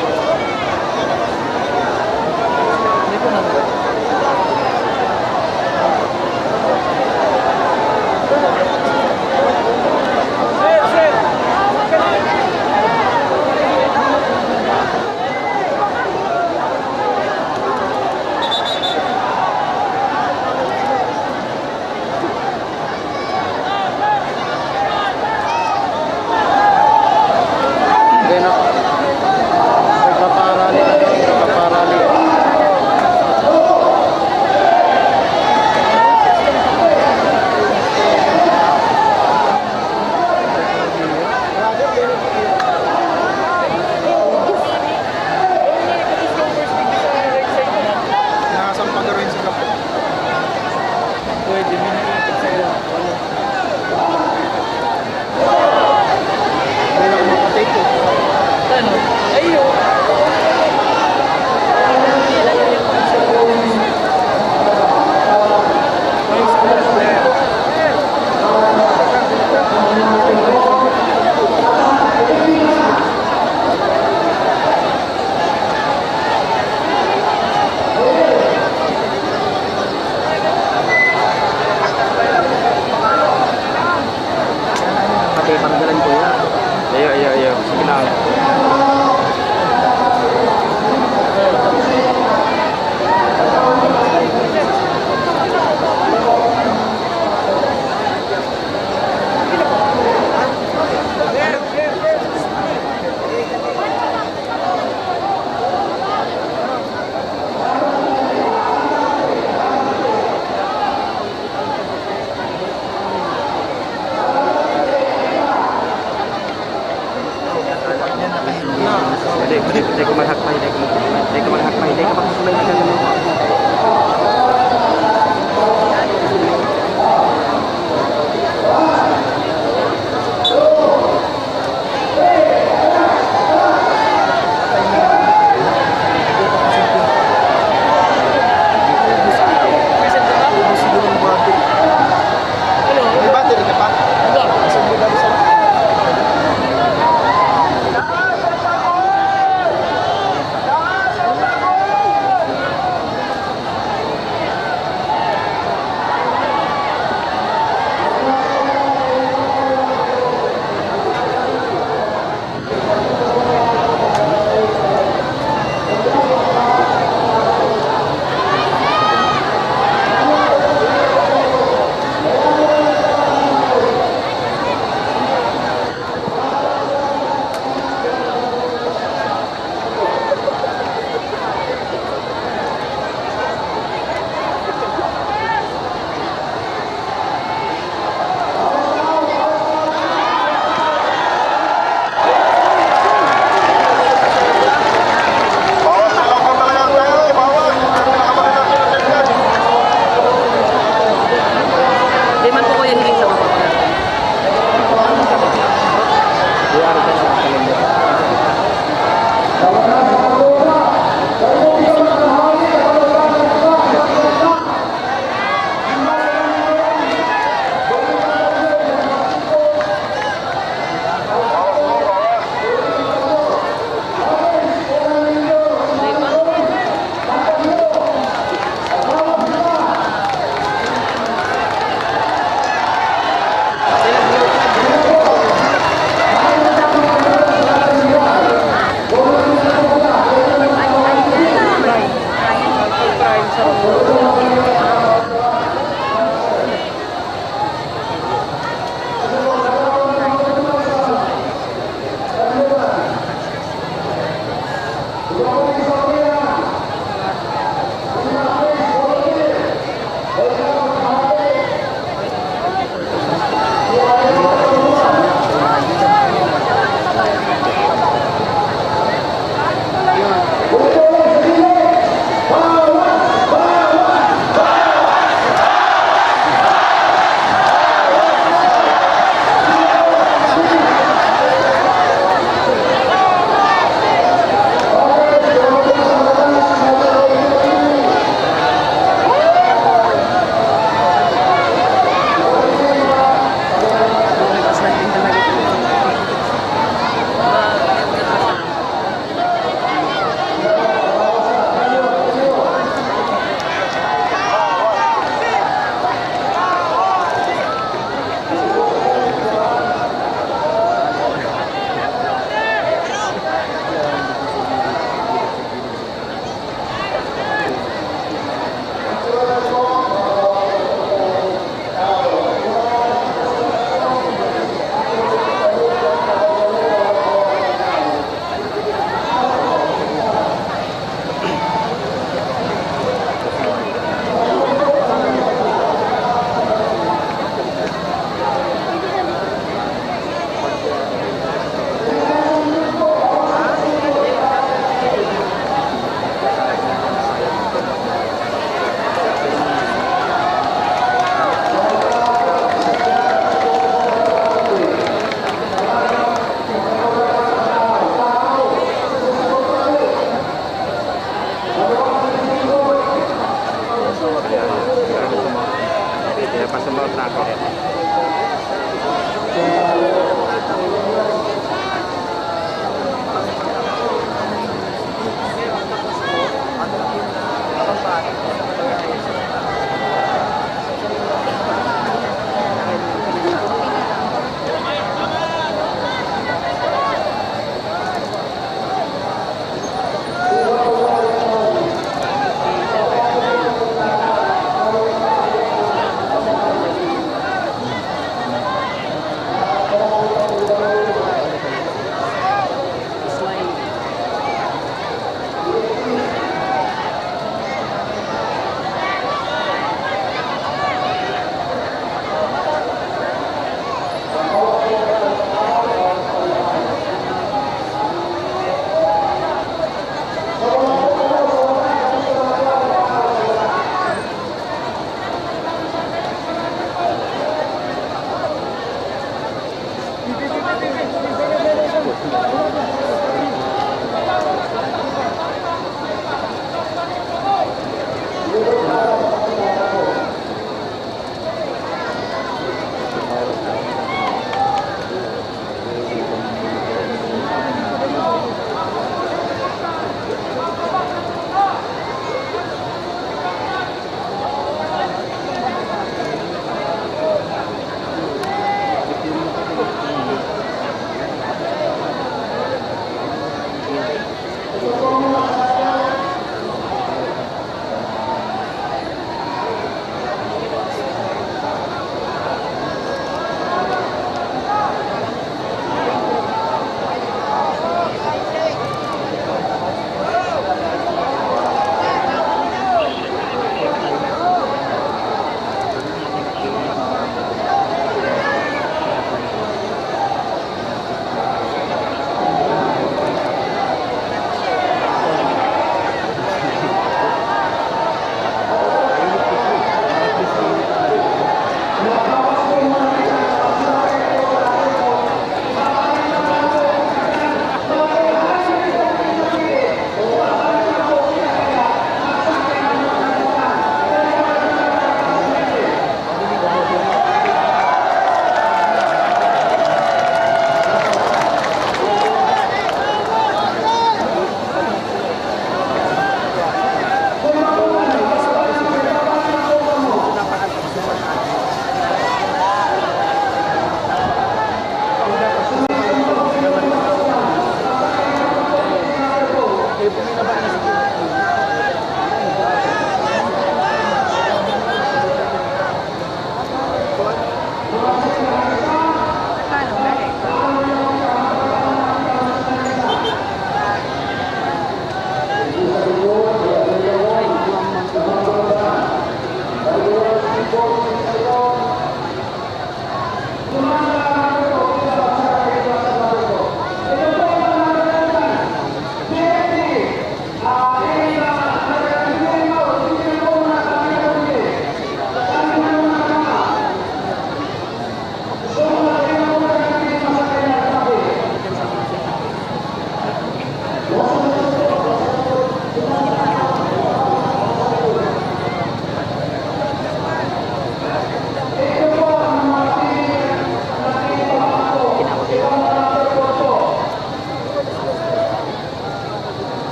Pasumot na ako.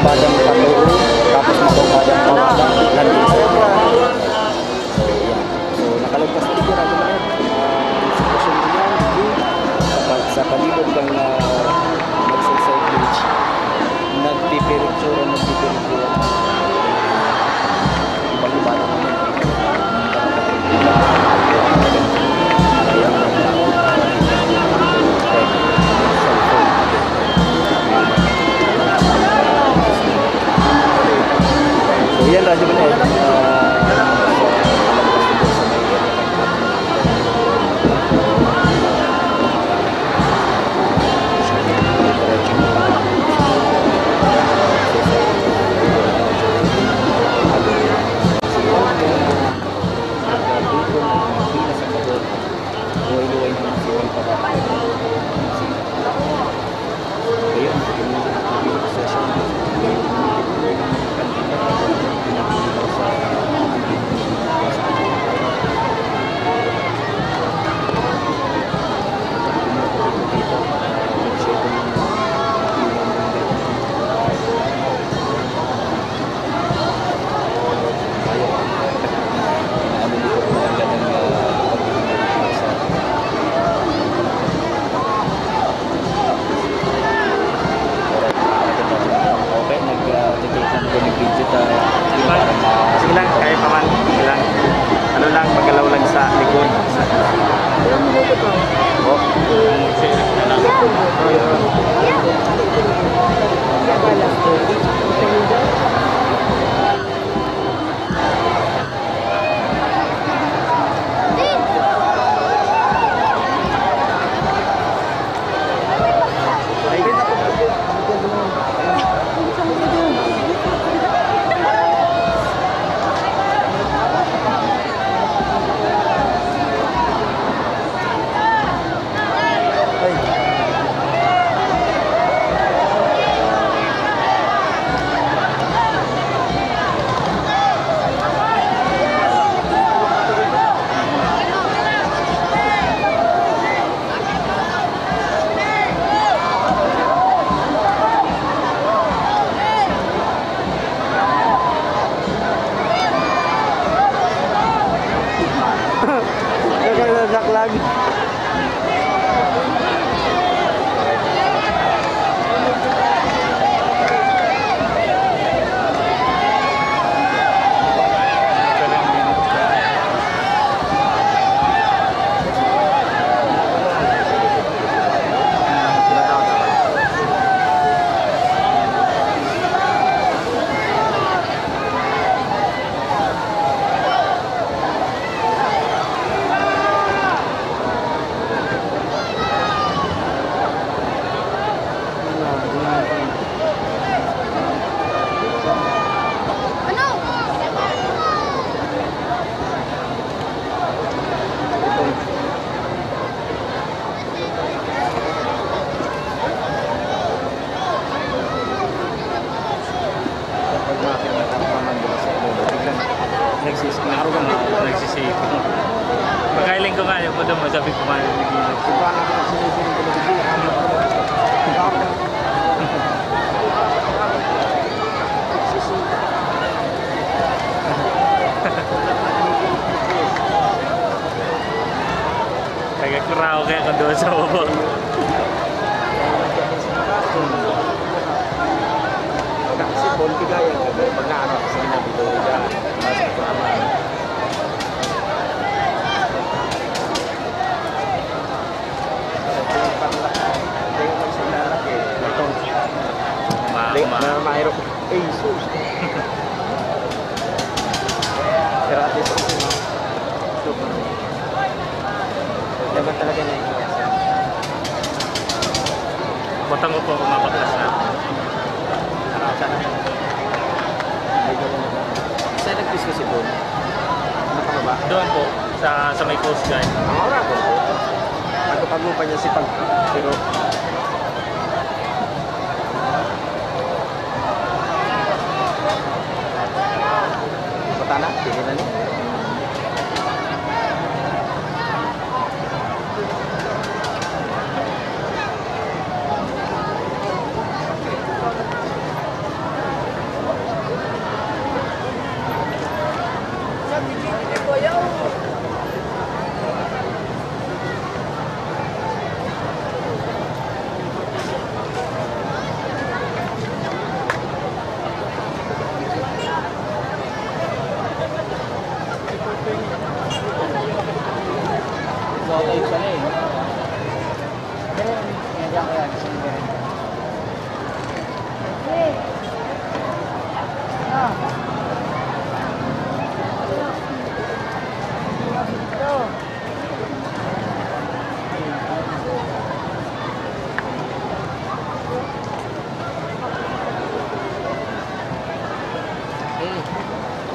Padang Patuo, tapos Makaw Padang Pawaga, landing site. So, yan. So, nakalagpas na dito, Radyo Maned. Ah, sitwasyon mo yan, sa, sa palibot ng, ah, Magsaysay Bridge, nagpipiritsura, nagpipiritsura. Ibang-iba naman yan. So, yan, Radyo Maned. Ah, Okay, nag, ah, nag-take lang po ng video ta. Sige lang, kaya pa man. Sige lang. Ano lang, magalaw lang sa likod. Oh. Sige lang. Nagkakasaklag. Pag mga pinatapos naman, di ba, sa ulo, biglang nagsis-, nakarugay na. Nagsisipon. Pagkailing ko nga, yung pala mo, sabi ko nga, yung naging Iba na ako sinisiring ko na bigla. Taga Curaao kaya ko doon sa baba. Kasi Paul Bigayan, pag naano, sa mga bidon dyan, mas kasama. Ito. Ma-, Di, ma- na mayroon. Ay, sus. Pero at least, okay, no? Super. Dapat talaga na yung Butang ko po, mabaklas na. Ano, sana? Ay, ganun na. Saan nag-fish ko si Paul? Nakababa? Doon po, sa, sa may coast guard. Ang oras po. Pagkapag-upa niya si Pag-, pero Patana, pili na ni.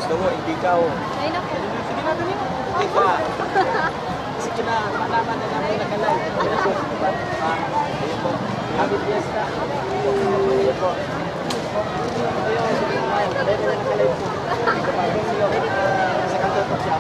Tungo, hindi ka, oh. Ay, naku. Hindi ka. Sige na, malaman na namin na ka-live. Ah, ayun po. Happy Fiesta. Ayun po. Ayun, sige na, ayun. Pwede na naka-live po. Sa kanto po siya.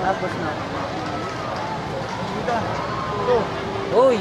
Tapos na. Uy!